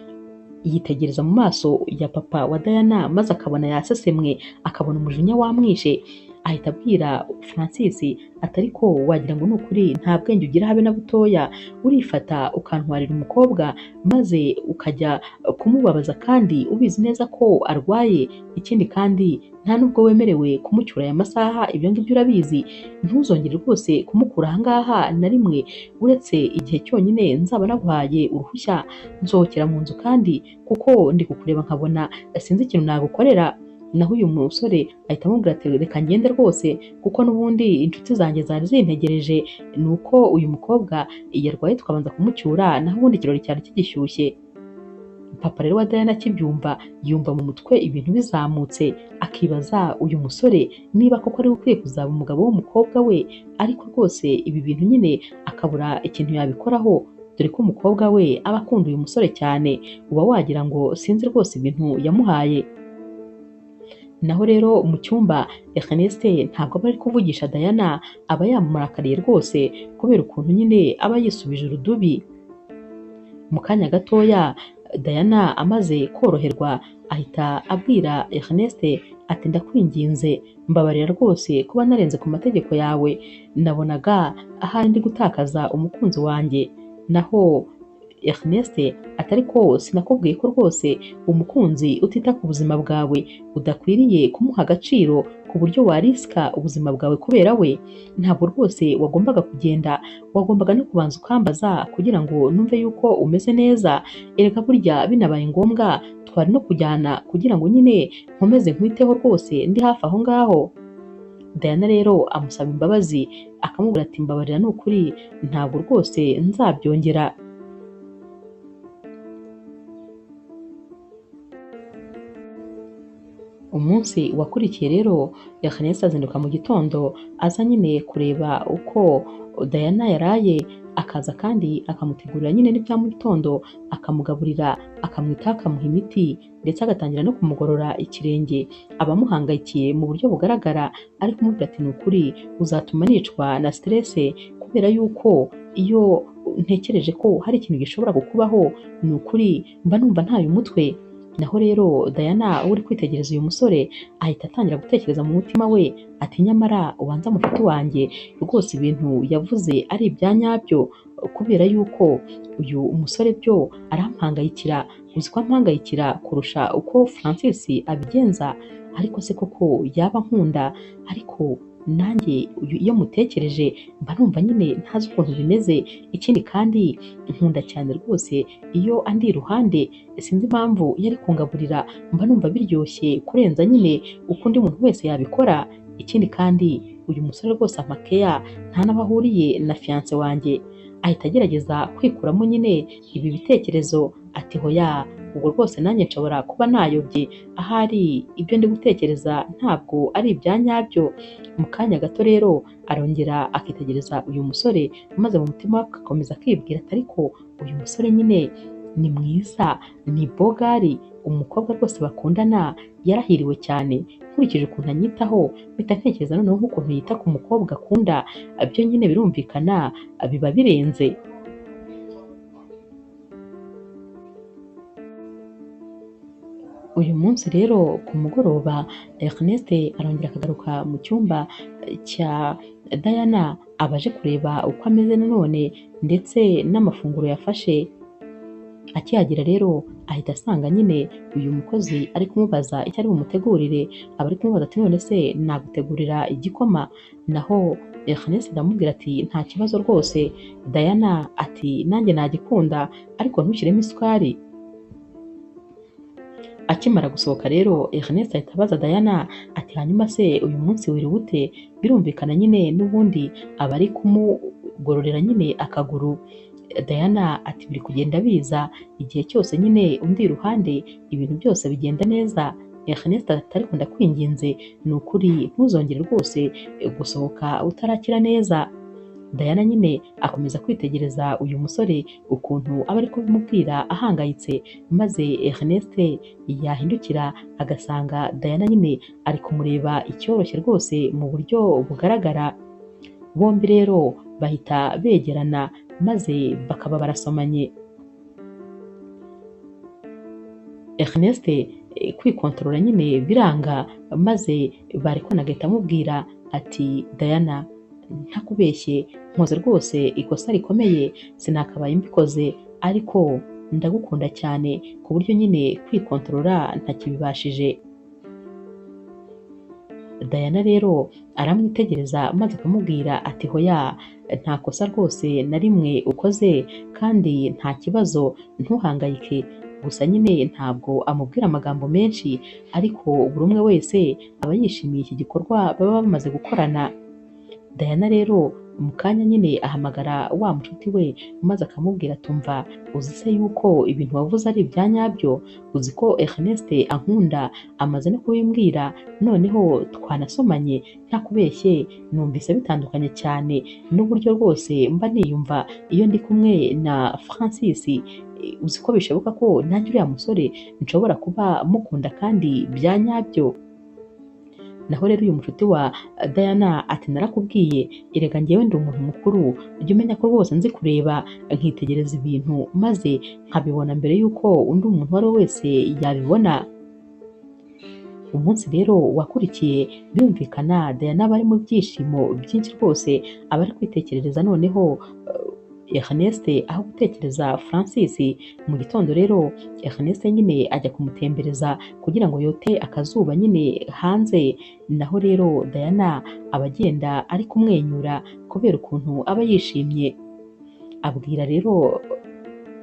yitegereza mu maso ya papa wa Diana maze akabona yasesemwe, akabona umujinya wamwishe. Ahita abwira Francis atari ko wagira ngo ni ukuri nta bwenge ugira habe na butoya, urifata ukantwarira umukobwa maze ukajya kumubabaza kandi ubizi neza ko arwaye, ikindi kandi nta nubwo wemerewe kumucyura aya masaha, ibyo ngibyo urabizi, ntuzongere rwose kumukura aha ngaha na rimwe, uretse igihe cyonyine nzaba naguhaye uruhushya, nsohokera mu nzu kandi kuko ndi kukureba nkabona sinzi ikintu nagukorera. Naho uyu musore ahita amubwira ati reka ngende rwose kuko n'ubundi inshuti zanjye zari zintegereje, ni uko uyu mukobwa yarwaye tukabanza kumucyura, naho ubundi ikirori cyari kigishyushye. Papa rero wa Diana akibyumva yumva mu mutwe ibintu bizamutse, akibaza uyu musore niba koko ari ukwiye kuzaba umugabo w'umukobwa we, ariko rwose ibi bintu nyine akabura ikintu yabikoraho, dore ko umukobwa we aba akunda uyu musore cyane, uba wagira ngo sinzi rwose ibintu yamuhaye. Naho rero mu cyumba Ernest ntabwo aba ari kuvugisha Diana, aba yamurakariye rwose kubera ukuntu nyine aba yisubije urudubi. Mu kanya gatoya Diana amaze koroherwa ahita abwira Ernest ati ndakwinginze mbabarira rwose kuba narenze ku mategeko yawe, nabonaga ahari ndi gutakaza umukunzi wanjye. Naho Ernest ati ariko sinakubwiye ko rwose umukunzi utita ku buzima bwawe udakwiriye kumuha agaciro ku buryo warisika ubuzima bwawe kubera we? Ntabwo rwose wagombaga kugenda, wagombaga no kubanza ukambaza kugira ngo numve yuko umeze neza. Erega burya binabaye ngombwa twari no kujyana kugira ngo nyine nkomeze nkwiteho rwose ndi hafi aho ngaho. Diana rero amusaba imbabazi akamubwira ati mbabarira ni ukuri ntabwo rwose nzabyongera. Umunsi wakurikiye rero Ernest azinduka mu gitondo aza nyine kureba uko Diana yaraye, akaza kandi akamutegurira nyine n'ibya mu gitondo, akamugaburira, akamwitaho, akamuha imiti ndetse agatangira no kumugorora ikirenge. Aba amuhangayikiye mu buryo bugaragara, ari kumubwira ati ni ukuri uzatuma nicwa na stress kubera yuko iyo ntekereje ko hari ikintu gishobora kukubaho ni ukuri mba numva ntaye umutwe. Naho rero Diana uri kwitegereza uyu musore ahita atangira gutekereza mu mutima we ati nyamara ubanza mushuti wanjye rwose ibintu yavuze ari ibya nyabyo, kubera yuko uyu musore byo arampangayikira, uzi ko ampangayikira kurusha uko Francis abigenza, ariko se koko yaba ankunda? Ariko nanjye iyo mutekereje mba numva nyine ntazi ukuntu bimeze. Ikindi kandi nkunda cyane rwose iyo andi iruhande, sinzi impamvu iyo ari kungaburira mba numva biryoshye kurenza nyine uko undi muntu wese yabikora. Ikindi kandi uyu musore rwose ampa keya nta n'aho ahuriye na fiance wanjye. Ahita agerageza kwikuramo nyine ibi bitekerezo ati hoya ubwo rwose nanjye nshobora kuba nayobye, ahari ibyo ndi gutekereza ntabwo ari ibya nyabyo. Mu kanya gato rero arongera akitegereza uyu musore maze mu mutima we agakomeza akibwira ati ariko uyu musore nyine ni mwiza, ni bogari, umukobwa rwose bakundana yarahiriwe cyane, nkurikije ukuntu anyitaho mpita ntekereza noneho nk'ukuntu yita ku mukobwa akunda, byo nyine birumvikana biba birenze. Uyu munsi rero ku mugoroba Ernest arongera akagaruka mu cyumba cya Diana abaje kureba uko ameze nanone ndetse n'amafunguro yafashe. Akihagera rero ahita asanga nyine uyu mukozi ari kumubaza icyo ari bumutegurire, aba ari kumubaza ati none se nagutegurira igikoma? Naho Ernest aramubwira ati nta kibazo rwose. Diana ati nanjye nagikunda ariko ntushyiremo isukari. Akimara gusohoka rero Ernest ahita abaza Diana ati hanyuma se uyu munsi wiriwe ute? Birumvikana nyine n'ubundi aba ari kumugororera nyine akaguru. Diana ati biri kugenda biza igihe cyose nyine undi iruhande ibintu byose bigenda neza. Ernest ati ariko ndakwinginze ni ukuri ntuzongere rwose gusohoka utarakira neza. Diana nyine akomeza kwitegereza uyu musore ukuntu aba ari kubimubwira ahangayitse, maze Ernest yahindukira agasanga Diana nyine ari kumureba icyoroshye rwose mu buryo bugaragara. Bombi rero bahita begerana maze bakaba barasomanye. Ernest kwikontorora nyine biranga, maze barikona agahita amubwira ati Diana ntakubeshye nkoze rwose ikosa rikomeye sinakabaye mbikoze, ariko ndagukunda cyane ku buryo nyine kwikontorora ntakibibashije. Diana rero aramwitegereza maze akamubwira ati hoya nta kosa rwose na rimwe ukoze kandi nta kibazo ntuhangayike. Gusa nyine ntabwo amubwira amagambo menshi, ariko buri umwe wese aba yishimiye iki gikorwa baba bamaze gukorana. Diana rero mu kanya nyine ahamagara wa mushuti we maze akamubwira atumva uzi se yuko ibintu wavuze ari ibya nyabyo, uzi ko Ernest ankunda amaze no kubimbwira, noneho twanasomanye ntakubeshye numvise bitandukanye cyane n'uburyo rwose mba niyumva iyo ndi kumwe na Francis. Uzi ko bishoboka ko nanjye uriya musore nshobora kuba mukunda kandi bya nyabyo. Naho rero uyu mushuti wa Diana ati narakubwiye, erega njyewe ndi umuntu mukuru, ujya umenya ko rwose nzi kureba nkitegereza ibintu maze nkabibona mbere y'uko undi muntu uwo ari we wese yabibona. Umunsi rero wakurikiye birumvikana Diana aba ari mu byishimo byinshi rwose, aba ari kwitekerereza noneho Ernest aho gutekereza Francis. Mu gitondo rero Ernest nyine ajya kumutembereza kugira ngo yote akazuba nyine hanze. Naho rero Diana aba agenda ari kumwenyura kubera ukuntu aba yishimye. Abwira rero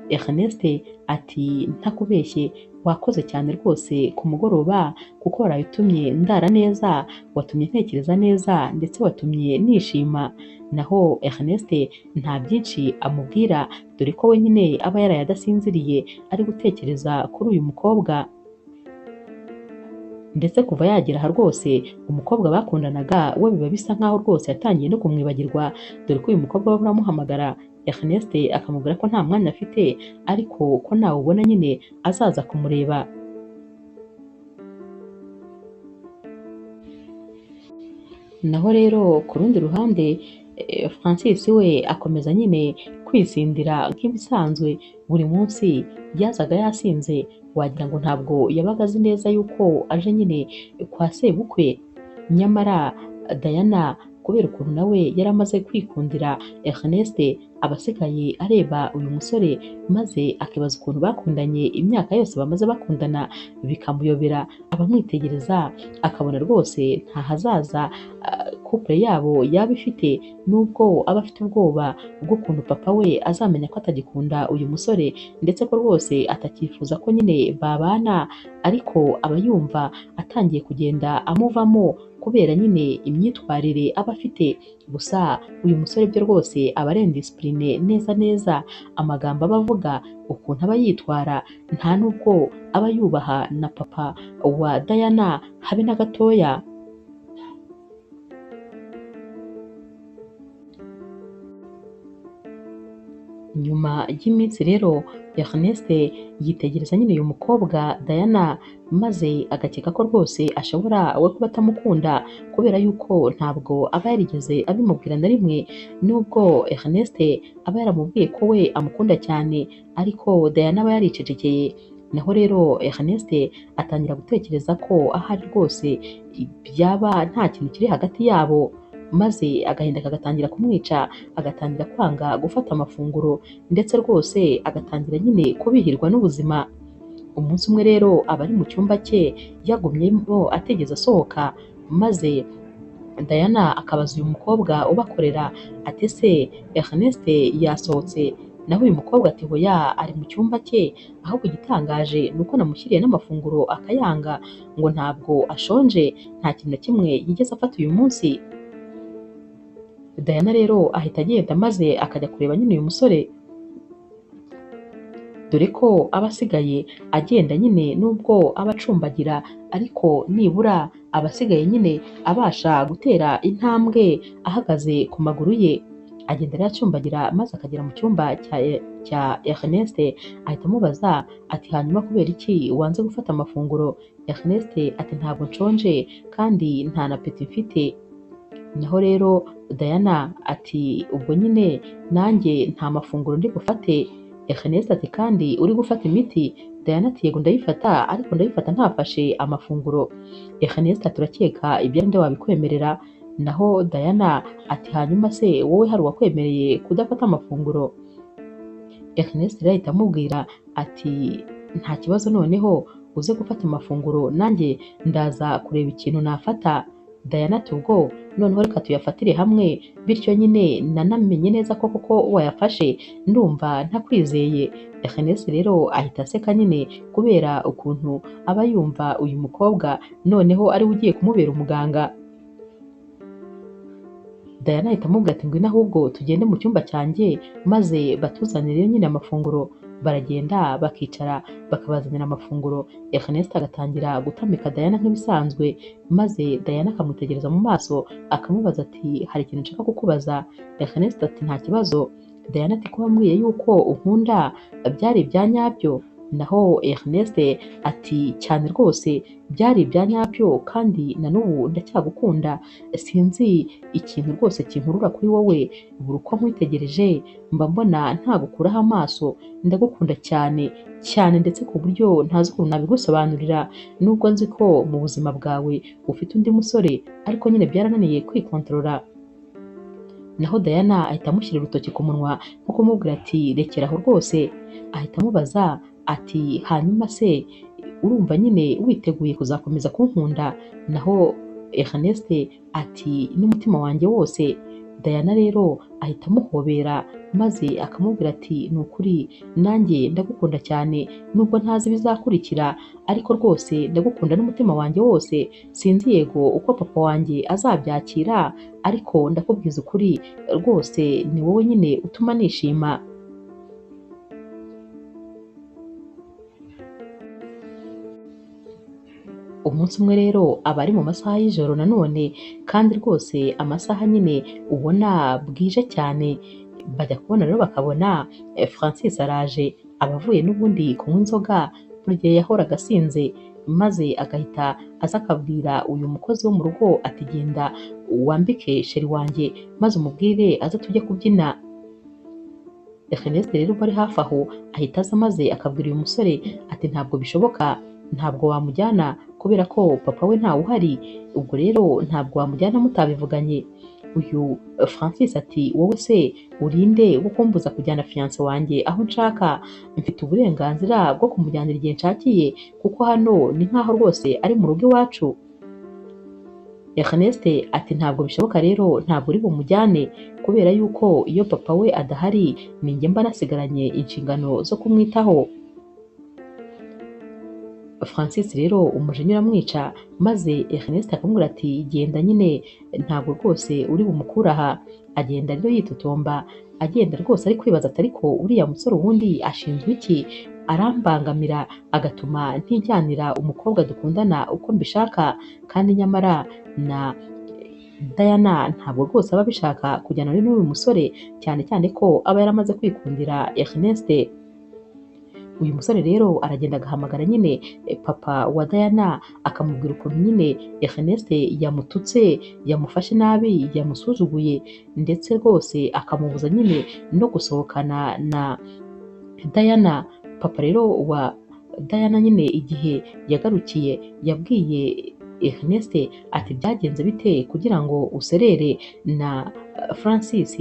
Ernest ati ntakubeshye wakoze cyane rwose ku mugoroba, kuko warabitumye ndara neza, watumye ntekereza neza ndetse watumye nishima. Naho Ernest nta byinshi amubwira, dore ko we nyine aba yaraye adasinziriye ari gutekereza kuri uyu mukobwa. Ndetse kuva yagera aha rwose umukobwa bakundanaga we biba bisa nkaho rwose yatangiye no kumwibagirwa, dore ko uyu mukobwa bahora amuhamagara Ernest akamubwira ko nta mwanya afite, ariko ko nawubona nyine azaza kumureba. Naho rero ku rundi ruhande Francis we akomeza nyine kwisindira nk'ibisanzwe, buri munsi yazaga yasinze, wagira ngo ntabwo yabaga azi neza yuko aje nyine kwa sebukwe. Nyamara Diana kubera ukuntu nawe yari amaze kwikundira Ernest, aba asigaye areba uyu musore maze akibaza ukuntu bakundanye imyaka yose bamaze bakundana bikamuyobera. Abamwitegereza akabona rwose nta hazaza couple yabo yaba ifite, nubwo aba afite ubwoba bw'ukuntu papa we azamenya ko atagikunda uyu musore, ndetse ko rwose atakifuza ko nyine babana, ariko aba yumva atangiye kugenda amuvamo kubera nyine imyitwarire aba afite. Gusa uyu musore byo rwose aba ari indiscipline neza neza, amagambo aba avuga, ukuntu aba yitwara, nta nubwo aba yubaha na papa wa Diana habe na gatoya. Nyuma y'iminsi rero Ernest yitegereza nyine uyu mukobwa Diana, maze agakeka ko rwose ashobora we kuba atamukunda, kubera yuko ntabwo aba yarigeze abimubwira na rimwe, nubwo Ernest aba yaramubwiye ko we amukunda cyane, ariko Diana aba yaricecekeye. Naho rero Ernest atangira gutekereza ko ahari rwose byaba nta kintu kiri hagati yabo, maze agahinda kagatangira kumwica, agatangira kwanga gufata amafunguro, ndetse rwose agatangira nyine kubihirwa n'ubuzima. Umunsi umwe rero aba ari mu cyumba cye yagumyemo atigeze asohoka, maze Diana akabaza uyu mukobwa ubakorera ati ese Ernest yasohotse? Naho uyu mukobwa ati hoya ari mu cyumba cye, ahubwo igitangaje ni uko namushyiriye n'amafunguro akayanga, ngo ntabwo ashonje, nta kintu na kimwe yigeze afata uyu munsi. Diana rero ahita agenda maze akajya kureba nyine uyu musore, dore ko aba asigaye agenda nyine nubwo aba acumbagira, ariko nibura aba asigaye nyine abasha gutera intambwe ahagaze ku maguru ye. Agenda rero acumbagira maze akagera mu cyumba cya Ernest, ahita amubaza ati hanyuma kubera iki wanze gufata amafunguro? Ernest ati ntabwo nshonje kandi nta na peti mfite. Naho rero Diana ati ubwo nyine nanjye nta mafunguro ndi bufate. Ernest ati kandi uri gufata imiti? Diana ati yego ndayifata, ariko ndayifata ntafashe amafunguro. Ernest ati urakeka ibyo nde wabikwemerera? Naho Diana ati hanyuma se wowe hari uwakwemereye kudafata amafunguro? Ernest rero ahita amubwira ati nta kibazo, noneho uze gufata amafunguro nanjye ndaza kureba ikintu nafata. Diana ati ubwo noneho reka tuyafatire hamwe, bityo nyine nanamenye neza ko koko wayafashe, ndumva ntakwizeye. Ernest rero ahita aseka nyine kubera ukuntu aba yumva uyu mukobwa noneho ari we ugiye kumubera umuganga. Diana ahita amubwira ati ngwino ahubwo tugende mu cyumba cyanjye maze batuzanire nyine amafunguro. Baragenda bakicara bakabazanira amafunguro. Ernest agatangira gutamika Diana nk'ibisanzwe, maze Diana akamwitegereza mu maso akamubaza ati hari ikintu nshaka kukubaza. Ernest ati nta kibazo. Diana ati ko wambwiye yuko unkunda byari ibya nyabyo? Naho Ernest ati cyane rwose byari ibya nyabyo kandi na n'ubu ndacyagukunda, sinzi ikintu rwose kinkurura kuri wowe, buri uko nkwitegereje mba mbona ntagukuraho amaso, ndagukunda cyane cyane ndetse ku buryo ntazi ukuntu nabigusobanurira, nubwo nzi ko mu buzima bwawe ufite undi musore ariko nyine byarananiye kwikontorora. Naho Diana ahita amushyira urutoki ku munwa nko kumubwira ati rekera aho rwose, ahita amubaza ati hanyuma se urumva nyine witeguye kuzakomeza kunkunda? Naho Ernest ati n'umutima wanjye wose. Diana rero ahita amuhobera maze akamubwira ati ni ukuri nanjye ndagukunda cyane nubwo ntazi ibizakurikira ariko rwose ndagukunda n'umutima wanjye wose, sinzi yego uko papa wanjye azabyakira ariko ndakubwiza ukuri rwose ni wowe nyine utuma nishima. Umunsi umwe rero aba ari mu masaha y'ijoro nanone kandi rwose amasaha nyine ubona bwije cyane, bajya kubona rero bakabona Francis araje, aba avuye n'ubundi kunywa inzoga buri gihe yahoraga asinze, maze agahita aza akabwira uyu mukozi wo mu rugo ati genda wambike sheri wanjye maze umubwire aze tujye kubyina. Ernest rero ubwo ari hafi aho ahita aza maze akabwira uyu musore ati ntabwo bishoboka, ntabwo wamujyana kubera ko papa we ntawe uhari, ubwo rero ntabwo wamujyana mutabivuganye. Uyu Francis ati wowe se urinde wo kumbuza kujyana fiance wanjye aho nshaka, mfite uburenganzira bwo kumujyanira igihe nshakiye kuko hano ni nkaho rwose ari mu rugo iwacu. Ernest ati ntabwo bishoboka rero ntabwo uri bumujyane kubera yuko iyo papa we adahari ninjye mba nasigaranye inshingano zo kumwitaho. Francis rero umujinya uramwica maze Ernest akamubwira ati genda nyine ntabwo rwose uri bumukure aha. Agenda rero yitotomba, agenda rwose ari kwibaza ati ariko uriya musore ubundi ashinzwe iki? Arambangamira agatuma ntijyanira umukobwa dukundana uko mbishaka, kandi nyamara na Diana ntabwo rwose aba abishaka kujyana n'uyu musore, cyane cyane ko aba yaramaze kwikundira Ernest. Uyu musore rero aragenda agahamagara nyine papa wa Diana akamubwira ukuntu nyine Ernest yamututse, yamufashe nabi, yamusuzuguye ndetse rwose akamubuza nyine no gusohokana na Diana. Papa rero wa Diana nyine igihe yagarukiye yabwiye Ernest ati byagenze bite kugira ngo userere na Francis?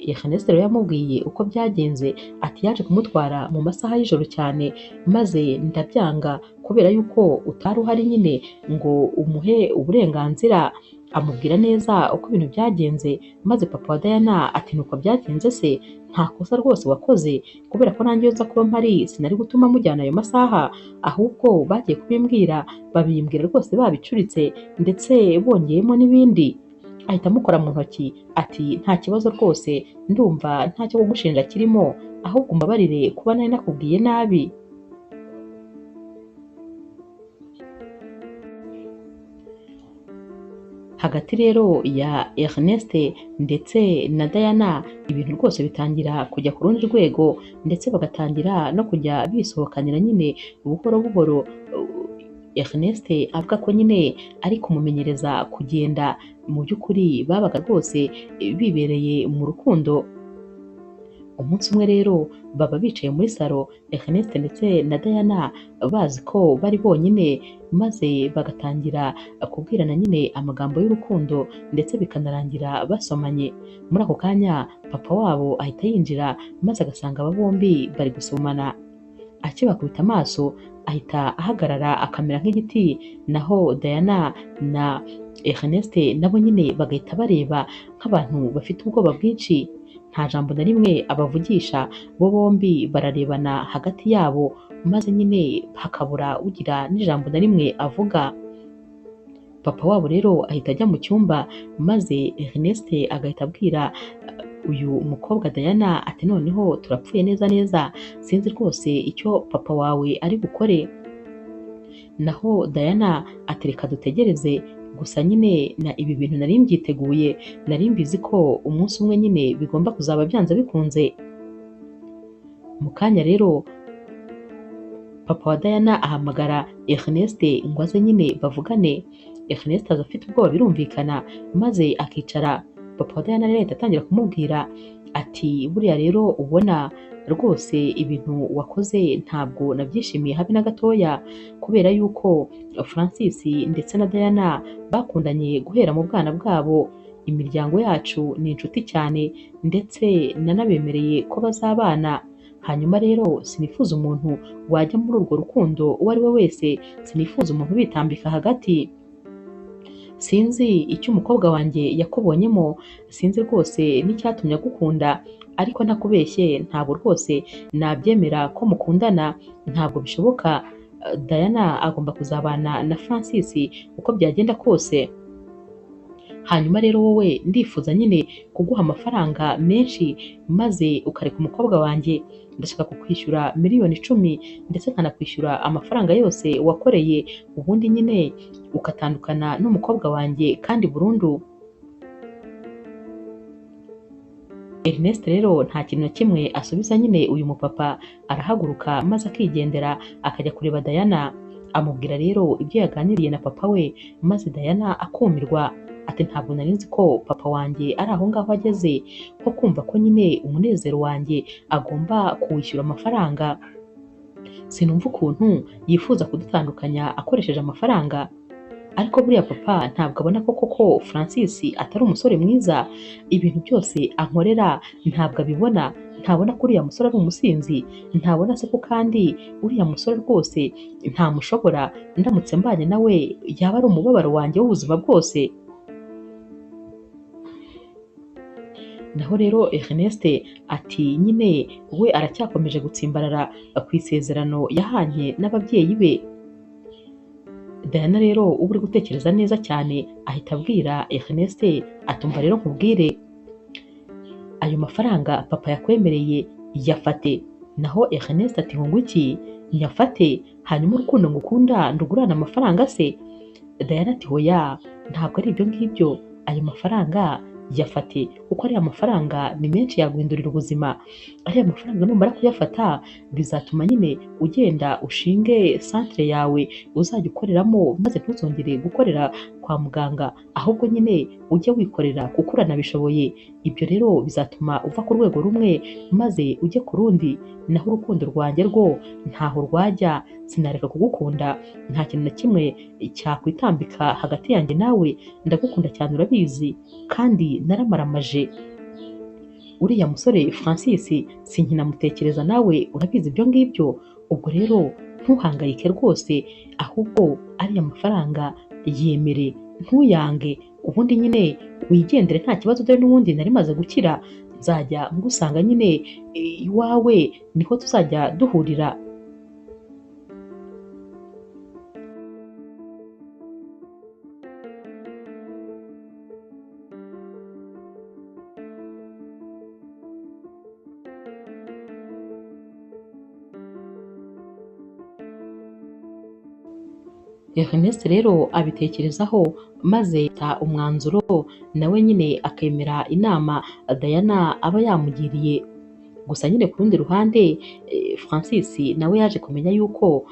Ernest rero yamubwiye uko byagenze, ati yaje kumutwara mu masaha y'ijoro cyane maze ndabyanga kubera yuko utari uhari nyine ngo umuhe uburenganzira. Amubwira neza uko ibintu byagenze, maze papa wa Diana ati nuko byagenze se, nta kosa rwose wakoze kubera ko nanjye iyo nza kuba mpari sinari gutuma mujyana ayo masaha, ahubwo bagiye kubimbwira babimbwira rwose babicuritse ndetse bongeyemo n'ibindi. Ahita amukora mu ntoki ati nta kibazo rwose ndumva ntacyo kugushinja kirimo, ahubwo umbabarire kuba nari nakubwiye nabi. Hagati rero ya Ernest ndetse na Diana ibintu rwose bitangira kujya ku rundi rwego, ndetse bagatangira no kujya bisohokanira nyine buhoro buhoro. Ernest avuga ko nyine ari kumumenyereza kugenda, mu by'ukuri babaga rwose bibereye mu rukundo. Umunsi umwe rero baba bicaye muri salo Ernest ndetse na Diana bazi ko bari bonyine, maze bagatangira kubwirana nyine amagambo y'urukundo ndetse bikanarangira basomanye. Muri ako kanya papa wabo ahita yinjira maze agasanga aba bombi bari gusomana. Akibakubita amaso ahita ahagarara akamera nk'igiti, naho Diana na Ernest nabo nyine bagahita bareba nk'abantu bafite ubwoba bwinshi. Nta jambo na rimwe abavugisha, bo bombi bararebana hagati yabo maze nyine hakabura ugira n'ijambo na rimwe avuga. Papa wabo rero ahita ajya mu cyumba maze Ernest agahita abwira uyu mukobwa Diana ati noneho turapfuye neza neza, sinzi rwose icyo papa wawe ari bukore. Naho Diana ati reka dutegereze, gusa nyine na ibi bintu nari mbyiteguye, nari mbizi ko umunsi umwe nyine bigomba kuzaba byanze bikunze. Mu kanya rero Papa wa Diana ahamagara Ernest ngo aze nyine bavugane. Ernest aza afite ubwoba birumvikana, maze akicara. Papa wa Diana rero ahita atangira kumubwira ati buriya rero ubona rwose ibintu wakoze ntabwo nabyishimiye habe na gatoya, kubera yuko Francis ndetse na Diana bakundanye guhera mu bwana bwabo, imiryango yacu ni inshuti cyane ndetse nanabemereye ko bazabana. Hanyuma rero sinifuza umuntu wajya muri urwo rukundo uwo ari we wese, sinifuza umuntu ubitambika hagati. Sinzi icyo umukobwa wanjye yakubonyemo, sinzi rwose n'icyatumye agukunda, ariko ntakubeshye ntabwo rwose nabyemera ko mukundana, ntabwo bishoboka. Diana agomba kuzabana na Francis uko byagenda kose. Hanyuma rero wowe ndifuza nyine kuguha amafaranga menshi maze ukareka umukobwa wanjye. Ndashaka kukwishyura 10,000,000 ndetse nkanakwishyura amafaranga yose wakoreye, ubundi nyine ugatandukana n'umukobwa wanjye kandi burundu. Ernest rero nta kintu na kimwe asubiza nyine uyu mupapa, arahaguruka maze akigendera akajya kureba Diana. Amubwira rero ibyo yaganiriye na papa we, maze Diana akumirwa ati ntabwo nari nzi ko papa wanjye ari aho ngaho ageze, ko kumva ko nyine umunezero wanjye agomba kuwishyura amafaranga. Sinumva ukuntu yifuza kudutandukanya akoresheje amafaranga. Ariko buriya papa ntabwo abona ko koko Francis atari umusore mwiza, ibintu byose ankorera ntabwo abibona, ntabona ko uriya musore ari umusinzi, ntabona se ko kandi uriya musore rwose ntamushobora, ndamutse mbanye nawe yaba ari umubabaro wanjye w'ubuzima bwose. Naho rero Ernest ati nyine we aracyakomeje gutsimbarara ku isezerano yahanye n'ababyeyi be. Diana rero uba uri gutekereza neza cyane ahita abwira Ernest atumva rero nkubwire, ayo mafaranga papa yakwemereye yafate. Naho Ernest ati ngo iki nyafate, hanyuma urukundo ngukunda ndugurana amafaranga se? Diana ati hoya ntabwo ari ibyo ngibyo, ayo mafaranga yafate kuko ariya mafaranga ni menshi yaguhindurira ubuzima. Ariya mafaranga numara kuyafata bizatuma nyine ugenda ushinge santere yawe uzajya ukoreramo, maze ntuzongere gukorera kwa muganga, ahubwo nyine ujye wikorera kuko uranabishoboye. Ibyo rero bizatuma uva ku rwego rumwe maze ujye ku rundi. Naho urukundo rwanjye rwo ntaho rwajya, sinareka kugukunda, nta kintu na kimwe cyakwitambika hagati yanjye nawe, ndagukunda cyane urabizi kandi naramaramaje. Uriya musore Francis sinkinamutekereza nawe urabizi ibyo ngibyo, ubwo rero ntuhangayike rwose, ahubwo ariya mafaranga yemere ntuyange, ubundi nyine wigendere nta kibazo, dore n'ubundi nari maze gukira, nzajya ngusanga nyine iwawe niho tuzajya duhurira. Ernest rero abitekerezaho maze ta umwanzuro nawe nyine akemera inama Diana aba yamugiriye. Gusa nyine ku rundi ruhande Francis nawe yaje kumenya yuko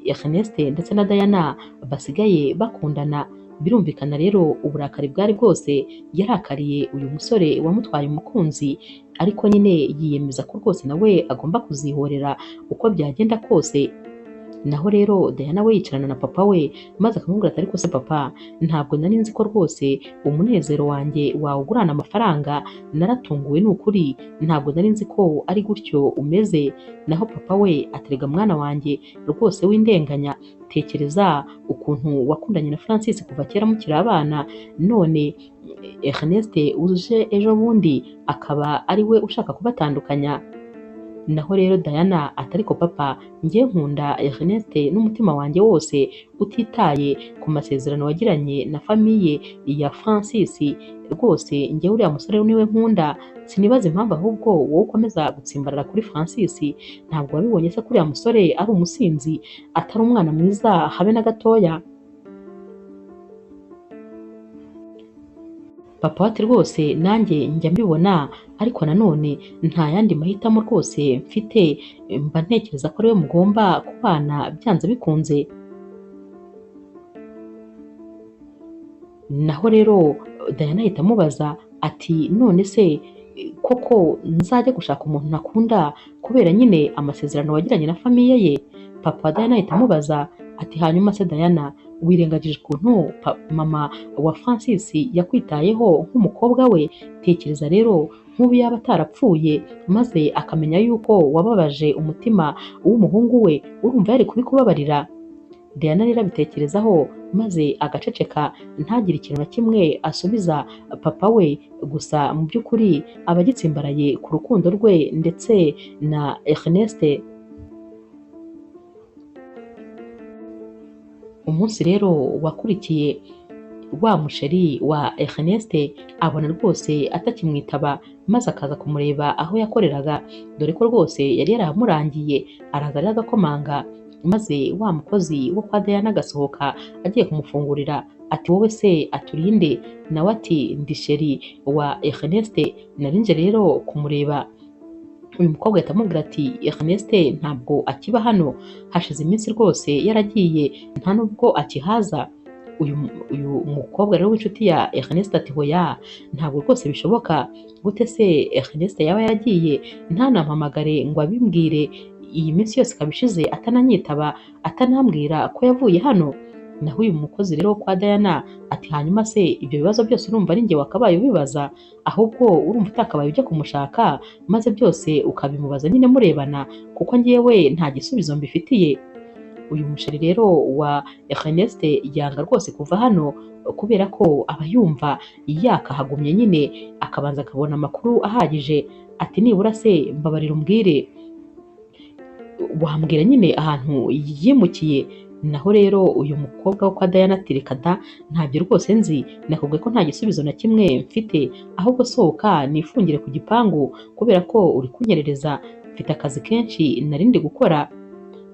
Ernest ndetse na Diana basigaye bakundana. Birumvikana rero uburakari bwari bwose, yarakariye uyu musore wamutwaye umukunzi, ariko nyine yiyemeza ko rwose nawe agomba kuzihorera uko byagenda kose. Naho rero Diana we yicarana na papa we maze akamubwira ati ariko se papa, ntabwo nari nzi ko rwose umunezero wanjye wawugurana amafaranga, naratunguwe ni ukuri, ntabwo nari nzi ko ari gutyo umeze. Naho papa we aterega mwana wanjye rwose w'indenganya, tekereza ukuntu wakundanye na Francis kuva kera mukiri abana, none Ernest uje ejo bundi akaba ari we ushaka kubatandukanya. Naho rero Diana ati ariko papa, njye nkunda Ernest n'umutima wanjye wose, utitaye ku masezerano wagiranye na famiye ya Francis, rwose njye uriya musore niwe nkunda, sinibaza impamvu ahubwo wowe ukomeza gutsimbarara kuri Francis. Ntabwo wabibonye se ko uriya musore ari umusinzi, atari umwana mwiza habe na gatoya? Papa ati rwose nanjye njya mbibona, ariko nanone nta yandi mahitamo rwose mfite, mba ntekereza ko ariwe mugomba kubana byanze bikunze. Naho rero Diana ahita amubaza ati none se koko nzajya gushaka umuntu ntakunda kubera nyine amasezerano wagiranye na famiye ye? Papa Diana ahita amubaza ati hanyuma se Diana, wirengagije ukuntu mama wa Francis yakwitayeho nk'umukobwa we? Tekereza rero nk'ubu yaba atarapfuye maze akamenya yuko wababaje umutima w'umuhungu we, urumva yari kubikubabarira? Diana rero abitekerezaho maze agaceceka, ntagire ikintu na kimwe asubiza papa we. Gusa mu by'ukuri aba agitsimbaraye ku rukundo rwe ndetse na Ernest. Umunsi rero wakurikiye wa musheri wa Ernest abona rwose atakimwitaba, maze akaza kumureba aho yakoreraga, dore ko rwose yari yarahamurangiye. Araza rero agakomanga, maze wa mukozi wo kwa Diana agasohoka agiye kumufungurira ati wowe se aturinde? Nawe ati ndi sheri wa Ernest, narinje rero kumureba. Uyu mukobwa ahita amubwira ati Ernest ntabwo akiba hano, hashize iminsi rwose yaragiye, nta nubwo akihaza. Uyu mukobwa rero w'inshuti ya Ernest ati hoya, ntabwo rwose bishoboka, gute se Ernest yaba yaragiye ntanampamagare ngo abimbwire, iyi minsi yose ikaba ishize atananyitaba, atanambwira ko yavuye hano? Naho uyu mukozi rero kwa Diana ati hanyuma se ibyo bibazo byose urumva ari njye wakabaye ubibaza? Ahubwo urumva utakabaye ujya kumushaka maze byose ukabimubaza nyine murebana, kuko njyewe nta gisubizo mbifitiye. Uyu musheri rero wa Ernest yanga rwose kuva hano, kubera ko aba yumva yakahagumye nyine, akabanza akabona amakuru ahagije. Ati nibura se mbabarira umbwire, wambwira nyine ahantu yimukiye? Naho rero uyu mukobwa wo kwa Diana ati reka da, ntabyo rwose nzi, nakubwiye ko nta gisubizo na kimwe mfite, ahubwo sohoka nifungire ku gipangu kubera ko uri kunyerereza, mfite akazi kenshi nari ndi gukora.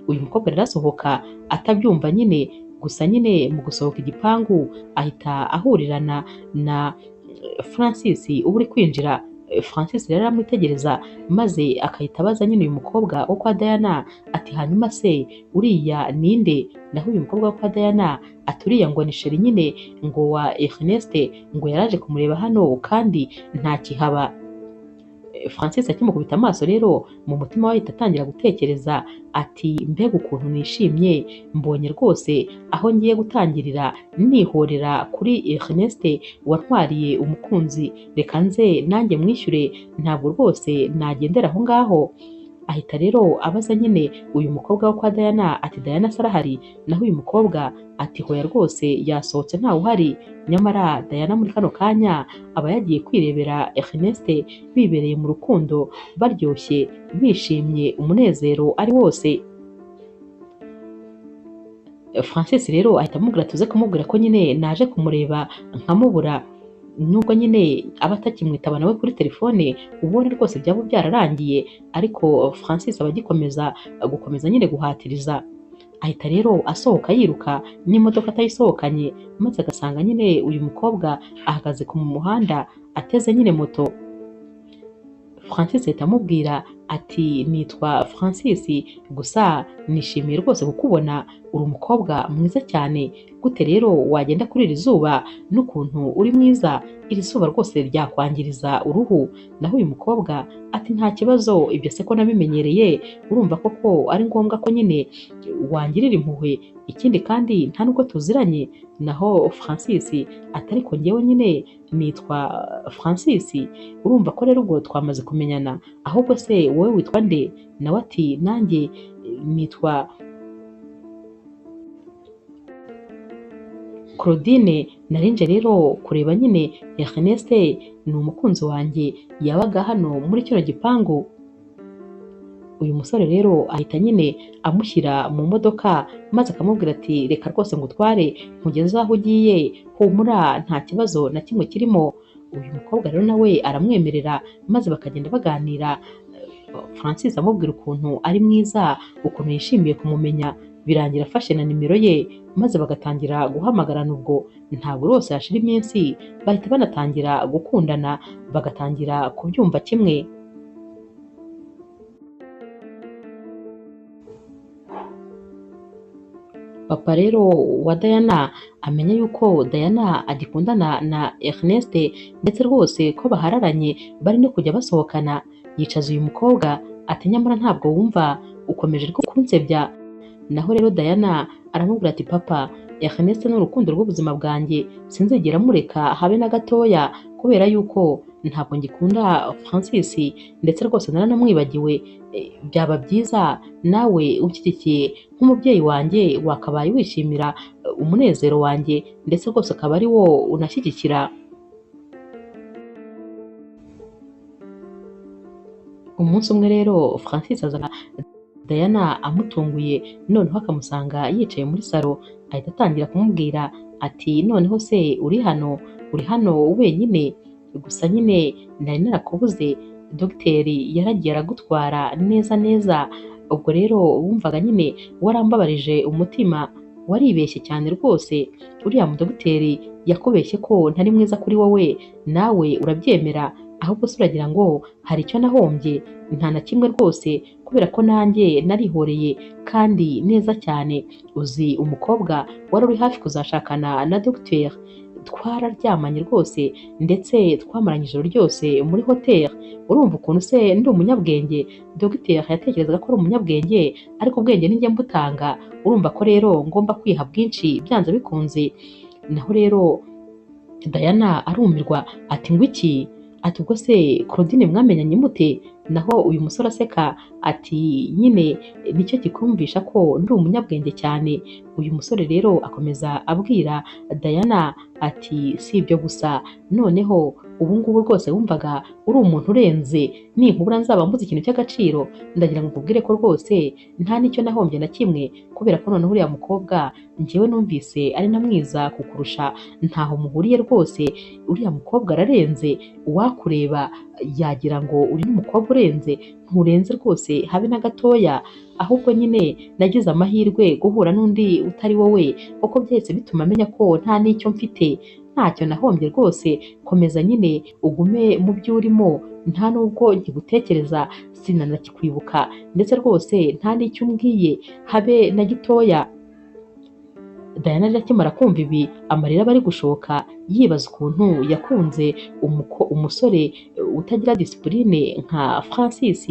Uyu mukobwa rero asohoka atabyumva nyine, gusa nyine mu gusohoka igipangu ahita ahurirana na Francis uba uri kwinjira. Francis rero aramwitegereza maze akahita abaza nyine uyu mukobwa wo kwa Diana ati hanyuma se uriya ninde? Naho uyu mukobwa wo kwa Diana ati uriya ngo ni sheri nyine ngo wa Ernest, ngo yaraje kumureba hano kandi ntakihaba. Francis akimukubita amaso rero mu mutima we ahita atangira gutekereza ati mbega ukuntu nishimye, mbonye rwose aho ngiye gutangirira nihorera kuri Ernest wantwariye umukunzi, reka nze nanjye mwishyure, ntabwo rwose nagendera aho ngaho. Ahita rero abaza nyine uyu mukobwa wo kwa Diana ati Diana se arahari? Naho uyu mukobwa ati hoya rwose yasohotse ntawe uhari. Nyamara Diana muri kano kanya aba yagiye kwirebera Ernest bibereye mu rukundo, baryoshye, bishimye, umunezero ari wose. Francis rero ahita amubwira tuze kumubwira ko nyine naje kumureba nkamubura, nubwo nyine aba atakimwitaba nawe kuri telefone, ubona rwose byaba byararangiye, ariko Francis aba agikomeza gukomeza nyine guhatiriza. Ahita rero asohoka yiruka n'imodoka atayisohokanye, maze agasanga nyine uyu mukobwa ahagaze ku muhanda ateze nyine moto. Francis ahita amubwira ati nitwa Francis, gusa nishimiye rwose kukubona, uri umukobwa mwiza cyane, gute rero wagenda kuri iri zuba n'ukuntu uri mwiza, iri zuba rwose ryakwangiriza uruhu. Naho uyu mukobwa ati nta kibazo, ibyo se ko nabimenyereye, urumva koko ari ngombwa ko nyine wangirira impuhwe, ikindi kandi nta nubwo tuziranye. Naho Francis ati ariko njyewe nyine nitwa Francis, urumva ko rero ubwo twamaze kumenyana, ahubwo se wowe witwa nde? Nawe ati nanjye nitwa Claudine, narinje rero kureba nyine Ernest ni umukunzi wanjye, yabaga hano muri kino gipangu. Uyu musore rero ahita nyine amushyira mu modoka maze akamubwira ati reka rwose ngutware nkugeze aho ugiye, humura nta kibazo na kimwe kirimo. Uyu mukobwa rero nawe aramwemerera maze bakagenda baganira. Francis amubwira ukuntu ari mwiza, ukuntu yishimiye kumumenya, birangira afashe na nimero ye maze bagatangira guhamagarana. Ubwo ntabwo rwose hashira iminsi bahita banatangira gukundana, bagatangira kubyumva kimwe. Papa rero wa Diana amenya yuko Diana agikundana na Ernest, ndetse rwose ko bahararanye bari no kujya basohokana. Yicaza uyu mukobwa ati nyamara ntabwo wumva, ukomeje kunsebya. Naho rero Diana aramubwira ati papa, Ernest ni urukundo rw'ubuzima bwanjye, sinzigera mureka habe na gatoya, kubera yuko ntabwo ngikunda Francis, ndetse rwose naranamwibagiwe. Byaba byiza nawe unshyigikiye nk'umubyeyi wanjye, wakabaye wishimira umunezero wanjye, ndetse rwose akaba ari wo unashyigikira. Umunsi umwe rero Francis azana Diana amutunguye, noneho akamusanga yicaye muri salo, ahita atangira kumubwira ati noneho se uri hano, uri hano wenyine? Gusa nyine nari narakubuze, dogiteri yaragiye aragutwara neza neza. Ubwo rero wumvaga nyine warambabarije umutima, waribeshye cyane rwose. Uriya mudogiteri yakubeshye ko ntari mwiza kuri wowe, nawe urabyemera, ahubwo se uragira ngo hari icyo nahombye? Nta na kimwe rwose, kubera ko nanjye narihoreye kandi neza cyane. Uzi umukobwa wari uri hafi kuzashakana na dogiteri, twararyamanye rwose, ndetse twamaranye ijoro ryose muri hoteli. Urumva ukuntu se ndi umunyabwenge? Dogiteri yatekerezaga ko ari umunyabwenge, ariko ubwenge ninjye mbutanga. Urumva ko rero ngomba kwiha bwinshi byanze bikunze. Naho rero Diana arumirwa ati ngo iki? Ati ubwo se Claudine mwamenyanye mute? Naho uyu musore aseka ati nyine nicyo kikumvisha ko ndi umunyabwenge cyane. Uyu musore rero akomeza abwira Diana ati si ibyo gusa, noneho ubu ngubu rwose wumvaga uri umuntu urenze, ninkubura nzaba mbuze ikintu cy'agaciro. Ndagira ngo nkubwire ko rwose nta n'icyo nahombye na kimwe, kubera ko noneho uriya mukobwa njyewe numvise ari na mwiza kukurusha, ntaho muhuriye rwose. Uriya mukobwa ararenze, uwakureba yagira ngo uri n'umukobwa urenze, nturenze rwose habe na gatoya. Ahubwo nyine nagize amahirwe guhura n'undi utari wowe, kuko byahise bituma menya ko nta n'icyo mfite, ntacyo nahombye rwose. Komeza nyine ugume mu byo urimo, nta nubwo nkigutekereza, sinanakikwibuka, ndetse rwose nta n'icyo umbwiye habe na gitoya. Diana rero akimara kumva ibi, amarira aba ari gushoka, yibaza ukuntu yakunze umusore utagira disipurine nka Francis.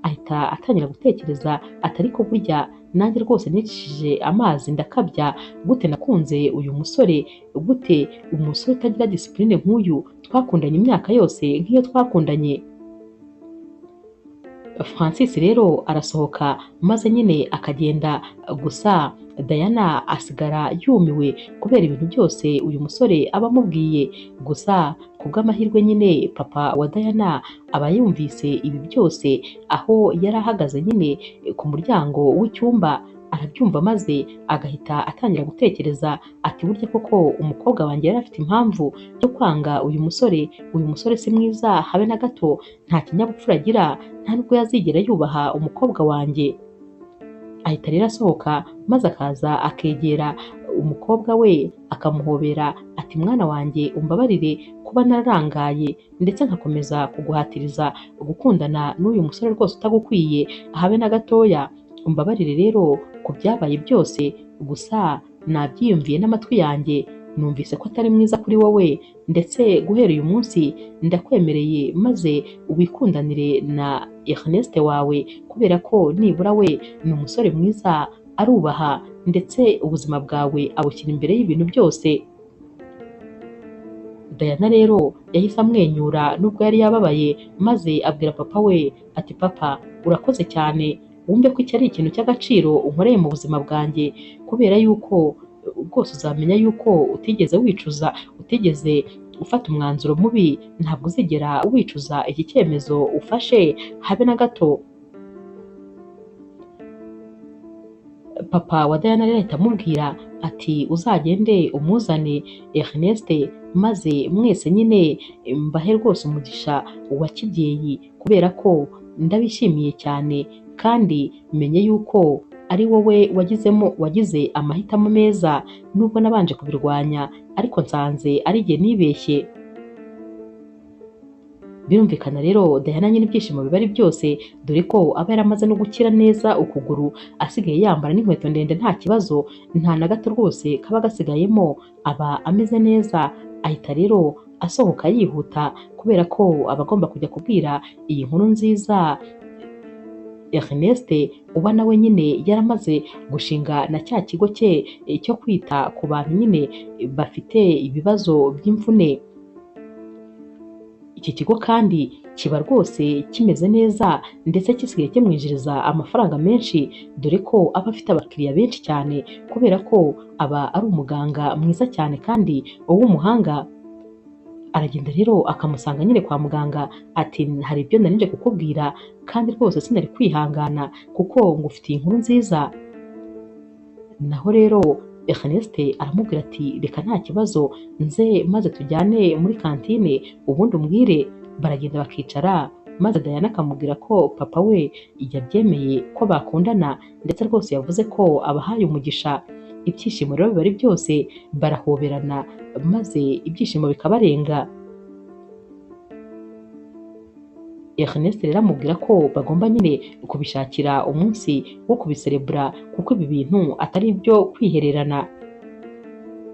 Ahita atangira gutekereza ati ariko burya nanjye rwose nicishije amazi ndakabya, gute nakunze uyu musore? Gute umusore utagira disipurine nk'uyu twakundanye imyaka yose nk'iyo twakundanye? Francis rero arasohoka maze nyine akagenda, gusa Diana asigara yumiwe kubera ibintu byose uyu musore aba amubwiye. Gusa kubw'amahirwe nyine papa wa Diana aba yumvise ibi byose, aho yari ahagaze nyine ku muryango w'icyumba arabyumva, maze agahita atangira gutekereza ati burya koko umukobwa wanjye yari afite impamvu yo kwanga uyu musore. Uyu musore si mwiza habe na gato, nta kinyabupfura agira, nta nubwo yazigera yubaha umukobwa wanjye. Ahita rero asohoka maze akaza akegera umukobwa we akamuhobera ati mwana wanjye umbabarire kuba nararangaye, ndetse nkakomeza kuguhatiriza gukundana n'uyu musore rwose utagukwiye habe na gatoya. Umbabarire rero ku byabaye byose, gusa nabyiyumviye n'amatwi yanjye, numvise ko atari mwiza kuri wowe, ndetse guhera uyu munsi ndakwemereye maze wikundanire na Ernest wawe, kubera ko nibura we ni umusore mwiza, arubaha, ndetse ubuzima bwawe abushyira imbere y'ibintu byose. Diana rero yahise amwenyura nubwo yari yababaye, maze abwira papa we ati papa urakoze cyane, wumve ko iki ari ikintu cy'agaciro unkoreye mu buzima bwanjye, kubera yuko rwose uzamenya yuko utigeze wicuza, utigeze ufata umwanzuro mubi, ntabwo uzigera wicuza iki cyemezo ufashe habe na gato. Papa wa Diana rero ahita amubwira ati uzagende umuzane Ernest, maze mwese nyine mbahe rwose umugisha wa kibyeyi, kubera ko ndabishimiye cyane, kandi menye yuko ari wowe wagize amahitamo meza, nubwo nabanje kubirwanya ariko nsanze ari jye nibeshye. Birumvikana rero Diana nyine ibyishimo biba ari byose, dore ko aba yaramaze no gukira neza ukuguru, asigaye yambara n'inkweto ndende nta kibazo, nta na gato rwose kaba gasigayemo, aba ameze neza. Ahita rero asohoka yihuta kubera ko aba agomba kujya kubwira iyi nkuru nziza Ernest, uba nawe nyine yaramaze gushinga na cya kigo cye cyo kwita ku bantu nyine bafite ibibazo by'imvune. Iki kigo kandi kiba rwose kimeze neza ndetse gisigaye kimwinjiriza amafaranga menshi, dore ko aba afite abakiriya benshi cyane kubera ko aba ari umuganga mwiza cyane kandi w'umuhanga. Aragenda rero akamusanga nyine kwa muganga ati hari ibyo nari nje kukubwira kandi rwose sinari kwihangana kuko ngufitiye inkuru nziza. Naho rero Ernest aramubwira ati reka nta kibazo, nze maze tujyane muri kantine ubundi umbwire. Baragenda bakicara, maze Diana akamubwira ko papa we yabyemeye ko bakundana, ndetse rwose yavuze ko abahaye umugisha. Ibyishimo rero biba ari byose, barahoberana maze ibyishimo bikabarenga. Ernest rero amubwira ko bagomba nyine kubishakira umunsi wo kubiserebura kuko ibi bintu atari ibyo kwihererana.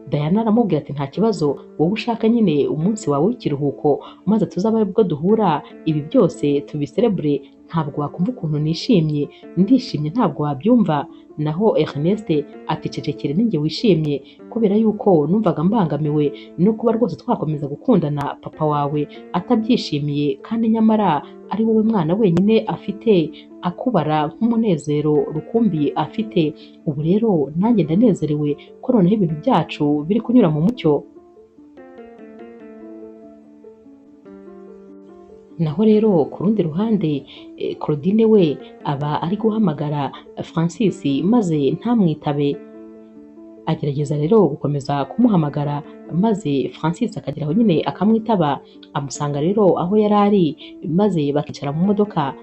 Diana aramubwira ati nta kibazo, wowe ushaka nyine umunsi wawe w'ikiruhuko maze tuzabe aribwo duhura, ibi byose tubiserebure, ntabwo wakumva ukuntu nishimye, ndishimye ntabwo wabyumva. Naho Ernest ati cecekere ninjye wishimye kubera yuko numvaga mbangamiwe no kuba rwose twakomeza gukundana papa wawe atabyishimiye, kandi nyamara ari wowe mwana wenyine afite akubara nk'umunezero rukumbi afite. Ubu rero nanjye ndanezerewe ko noneho ibintu byacu biri kunyura mu mucyo. Naho rero ku rundi ruhande Claudine we aba ari guhamagara Francis maze ntamwitabe. Agerageza rero gukomeza kumuhamagara maze Francis akagera aho nyine akamwitaba, amusanga rero aho yari ari maze bakicara mu modoka.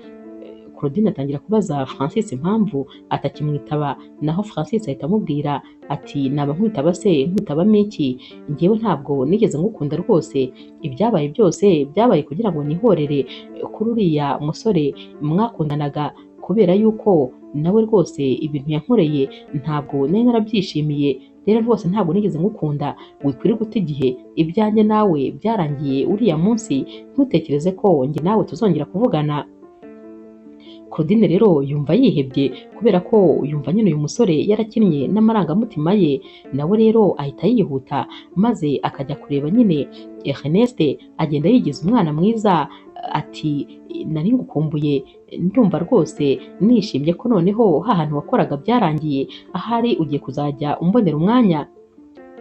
Claudine atangira kubaza Francis impamvu atakimwitaba, naho Francis ahita amubwira ati naba nkwitaba se nkwitabamo iki? Njyewe ntabwo nigeze ngukunda rwose, ibyabaye byose byabaye kugira ngo nihorere kuri uriya musore mwakundanaga, kubera yuko nawe rwose ibintu yankoreye ntabwo nari narabyishimiye, rero rwose ntabwo nigeze ngukunda, wikwirirwa uta igihe, ibyanjye nawe byarangiye uriya munsi, ntutekereze ko njye nawe tuzongera kuvugana. Claudine rero yumva yihebye kubera ko yumva nyine uyu musore yarakinnye n'amarangamutima ye, nawe rero ahita yihuta maze akajya kureba nyine Ernest, agenda yigiza umwana mwiza ati nari ngukumbuye, ndumva rwose nishimye ko noneho hahantu wakoraga byarangiye, ahari ugiye kuzajya umbonera umwanya.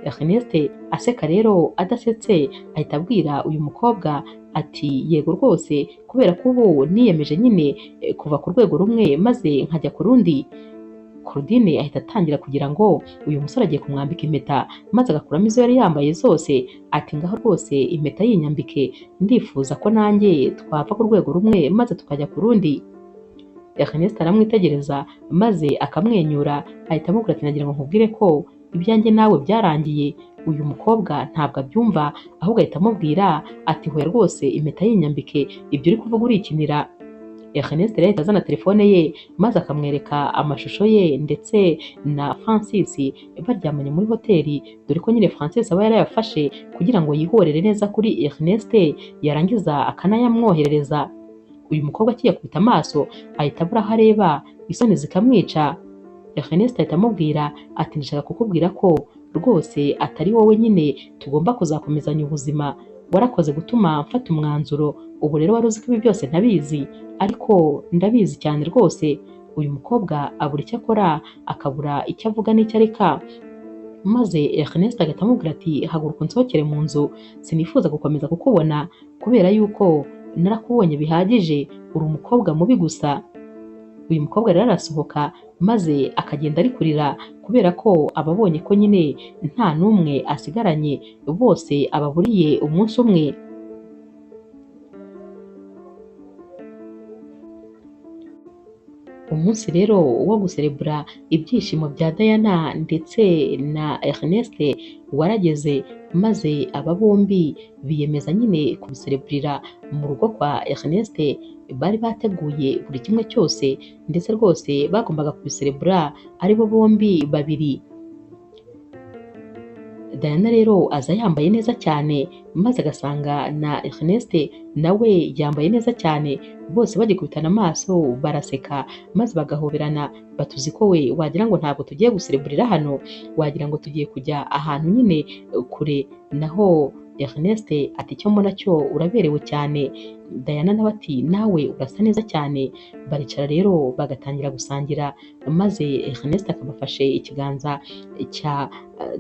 Ernest aseka rero adasetse ahita abwira uyu mukobwa ati yego rwose kubera ko ubu niyemeje nyine kuva ku rwego rumwe maze nkajya ku rundi. Claudine ahita atangira kugira ngo uyu musore agiye kumwambika impeta maze agakuramo izo yari yambaye zose, ati ngaho rwose impeta yinyambike, ndifuza ko nanjye twava ku rwego rumwe maze tukajya ku rundi. Ernest aramwitegereza maze akamwenyura, ahita amubwira ati nagira ngo nkubwire ko ibyanjye nawe byarangiye. Uyu mukobwa ntabwo abyumva, ahubwo ahita amubwira ati hoya rwose impeta yinyambike, ibyo uri kuvuga urikinira. Ernest rero ahita azana telefone ye maze akamwereka amashusho ye ndetse na Francis baryamanye muri hoteli, dore ko nyine Francis aba yarayafashe kugira ngo yihorere neza kuri Ernest, yarangiza akanayamwoherereza. Uyu mukobwa akiyakubita amaso ahita abura aho areba, isoni zikamwica. Ernest ahita amubwira ati ndashaka kukubwira ko rwose atari wowe nyine tugomba kuzakomezanya ubuzima, warakoze gutuma mfata umwanzuro, ubu rero wari uzi ko ibi byose ntabizi ariko ndabizi cyane rwose. Uyu mukobwa abura icyo akora, akabura icyo avuga n'icyo areka, maze Ernest agahita amubwira ati haguruka unsohokere mu nzu, sinifuza gukomeza kukubona kubera yuko narakubonye bihagije, uri umukobwa mubi gusa. Uyu mukobwa rero arasohoka maze akagenda ari kurira kubera ko ababonye ko nyine nta n'umwe asigaranye, bose ababuriye umunsi umwe. Umunsi rero wo guserebura ibyishimo bya Diana ndetse na Ernest warageze, maze aba bombi biyemeza nyine kubisereburira mu rugo kwa Ernest. Bari bateguye buri kimwe cyose, ndetse rwose bagombaga kubiserebura ari bo bombi babiri. Diana rero aza yambaye neza cyane, maze agasanga na Ernest nawe yambaye neza cyane, bose bagikubitana amaso baraseka maze bagahoberana, batuzi ko we wagira ngo ntabwo tugiye gusereburira hano, wagira ngo tugiye kujya ahantu nyine kure. Naho Ernest ati icyo mbona cyo uraberewe cyane. Diana nawe ati nawe urasa neza cyane. Baricara rero bagatangira gusangira, maze Ernest akabafashe ikiganza cya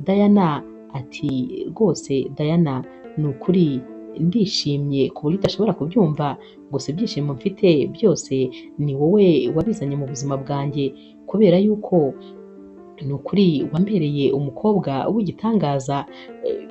Diana ati rwose Diana ni ukuri ndishimye ku buryo udashobora kubyumva, gusa ibyishimo mfite byose ni wowe wabizanye mu buzima bwanjye, kubera yuko ni ukuri wambereye umukobwa w'igitangaza,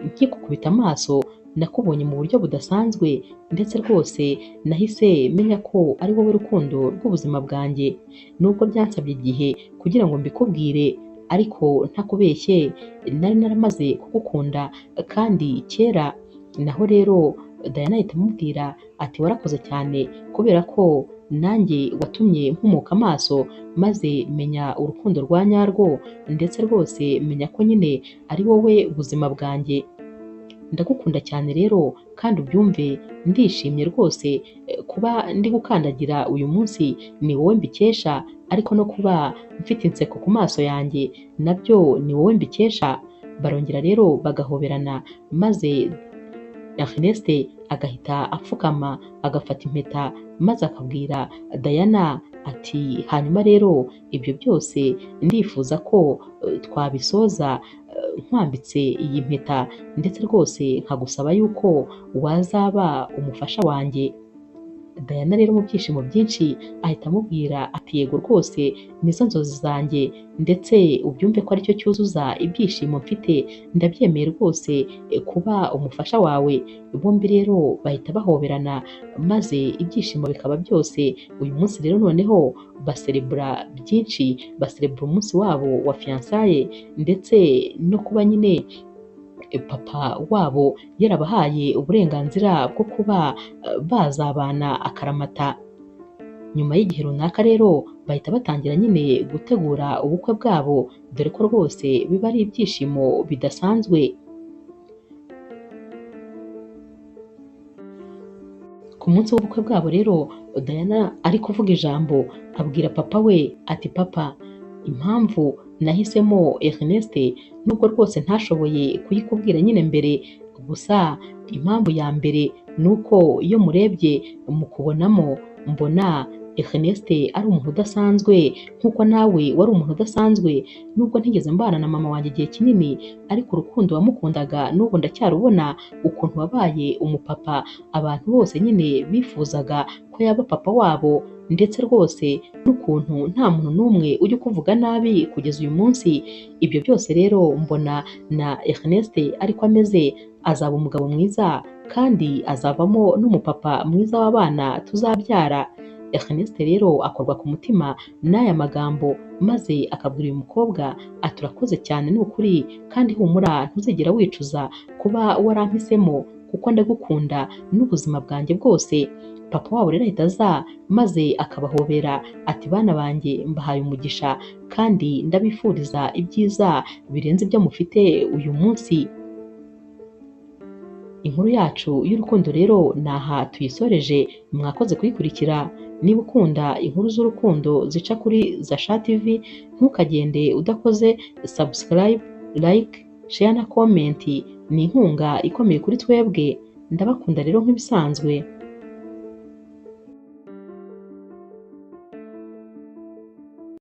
nkikukubita amaso nakubonye mu buryo budasanzwe, ndetse rwose nahise menya ko ari wowe rukundo rw'ubuzima bwanjye, nubwo byansabye igihe kugira ngo mbikubwire, ariko ntakubeshye nari naramaze kugukunda kandi kera. Naho rero Diana ahita amubwira ati warakoze cyane kubera ko nanjye watumye mpumuka amaso, maze menya urukundo rwa nyarwo, ndetse rwose menya ko nyine ari wowe buzima bwanjye. Ndagukunda cyane rero kandi ubyumve, ndishimye rwose kuba ndi gukandagira uyu munsi ni wowe mbikesha, ariko no kuba mfite inseko ku maso yanjye nabyo ni wowe mbikesha. Barongera rero bagahoberana, maze Ernest agahita apfukama agafata impeta, maze akabwira Diana ati hanyuma rero ibyo byose ndifuza ko twabisoza nkwambitse iyi mpeta, ndetse rwose nkagusaba yuko wazaba umufasha wanjye. Diana rero mu byishimo byinshi ahita amubwira ati yego rwose nizo nzozi zanjye, ndetse ubyumve ko aricyo cyuzuza ibyishimo mfite, ndabyemeye rwose kuba umufasha wawe. Bombi rero bahita bahoberana, maze ibyishimo bikaba byose. Uyu munsi rero noneho baserebura byinshi, baserebura umunsi wabo wa fiyansaye, ndetse no kuba nyine papa wabo yarabahaye uburenganzira bwo kuba bazabana akaramata. Nyuma y'igihe runaka rero bahita batangira nyine gutegura ubukwe bwabo, dore ko rwose biba ari ibyishimo bidasanzwe. Ku munsi w'ubukwe bwabo rero Diana ari kuvuga ijambo abwira papa we ati papa, impamvu nahisemo Ernest nubwo rwose ntashoboye kuyikubwira nyine mbere, gusa impamvu ya mbere ni uko iyo murebye mukubonamo mbona Ernest ari umuntu udasanzwe nk'uko nawe wari umuntu udasanzwe, nubwo ntigeze mbana na mama wanjye igihe kinini, ariko urukundo wamukundaga n'ubu ndacyarubona, ukuntu wabaye umupapa abantu bose nyine bifuzaga ko yaba papa wabo, ndetse rwose n'ukuntu nta muntu n'umwe ujya ukuvuga nabi kugeza uyu munsi. Ibyo byose rero mbona na Ernest ariko ameze, azaba umugabo mwiza kandi azavamo n'umupapa mwiza w'abana tuzabyara. Ernest rero akorwa ku mutima n'aya magambo, maze akabwira uyu mukobwa ati urakoze cyane ni ukuri, kandi humura ntuzigera wicuza kuba warampisemo kuko ndagukunda n'ubuzima bwanjye bwose. Papa wabo rero ahita aza maze akabahobera ati bana banjye mbahaye umugisha kandi ndabifuriza ibyiza birenze ibyo mufite uyu munsi. Inkuru yacu y'urukundo rero ni aha tuyisoreje, mwakoze kuyikurikira. Niba ukunda inkuru z'urukundo zica kuri Zasha TV, ntukagende udakoze subscribe, like, share na comment, ni inkunga ikomeye kuri twebwe. Ndabakunda rero nk'ibisanzwe.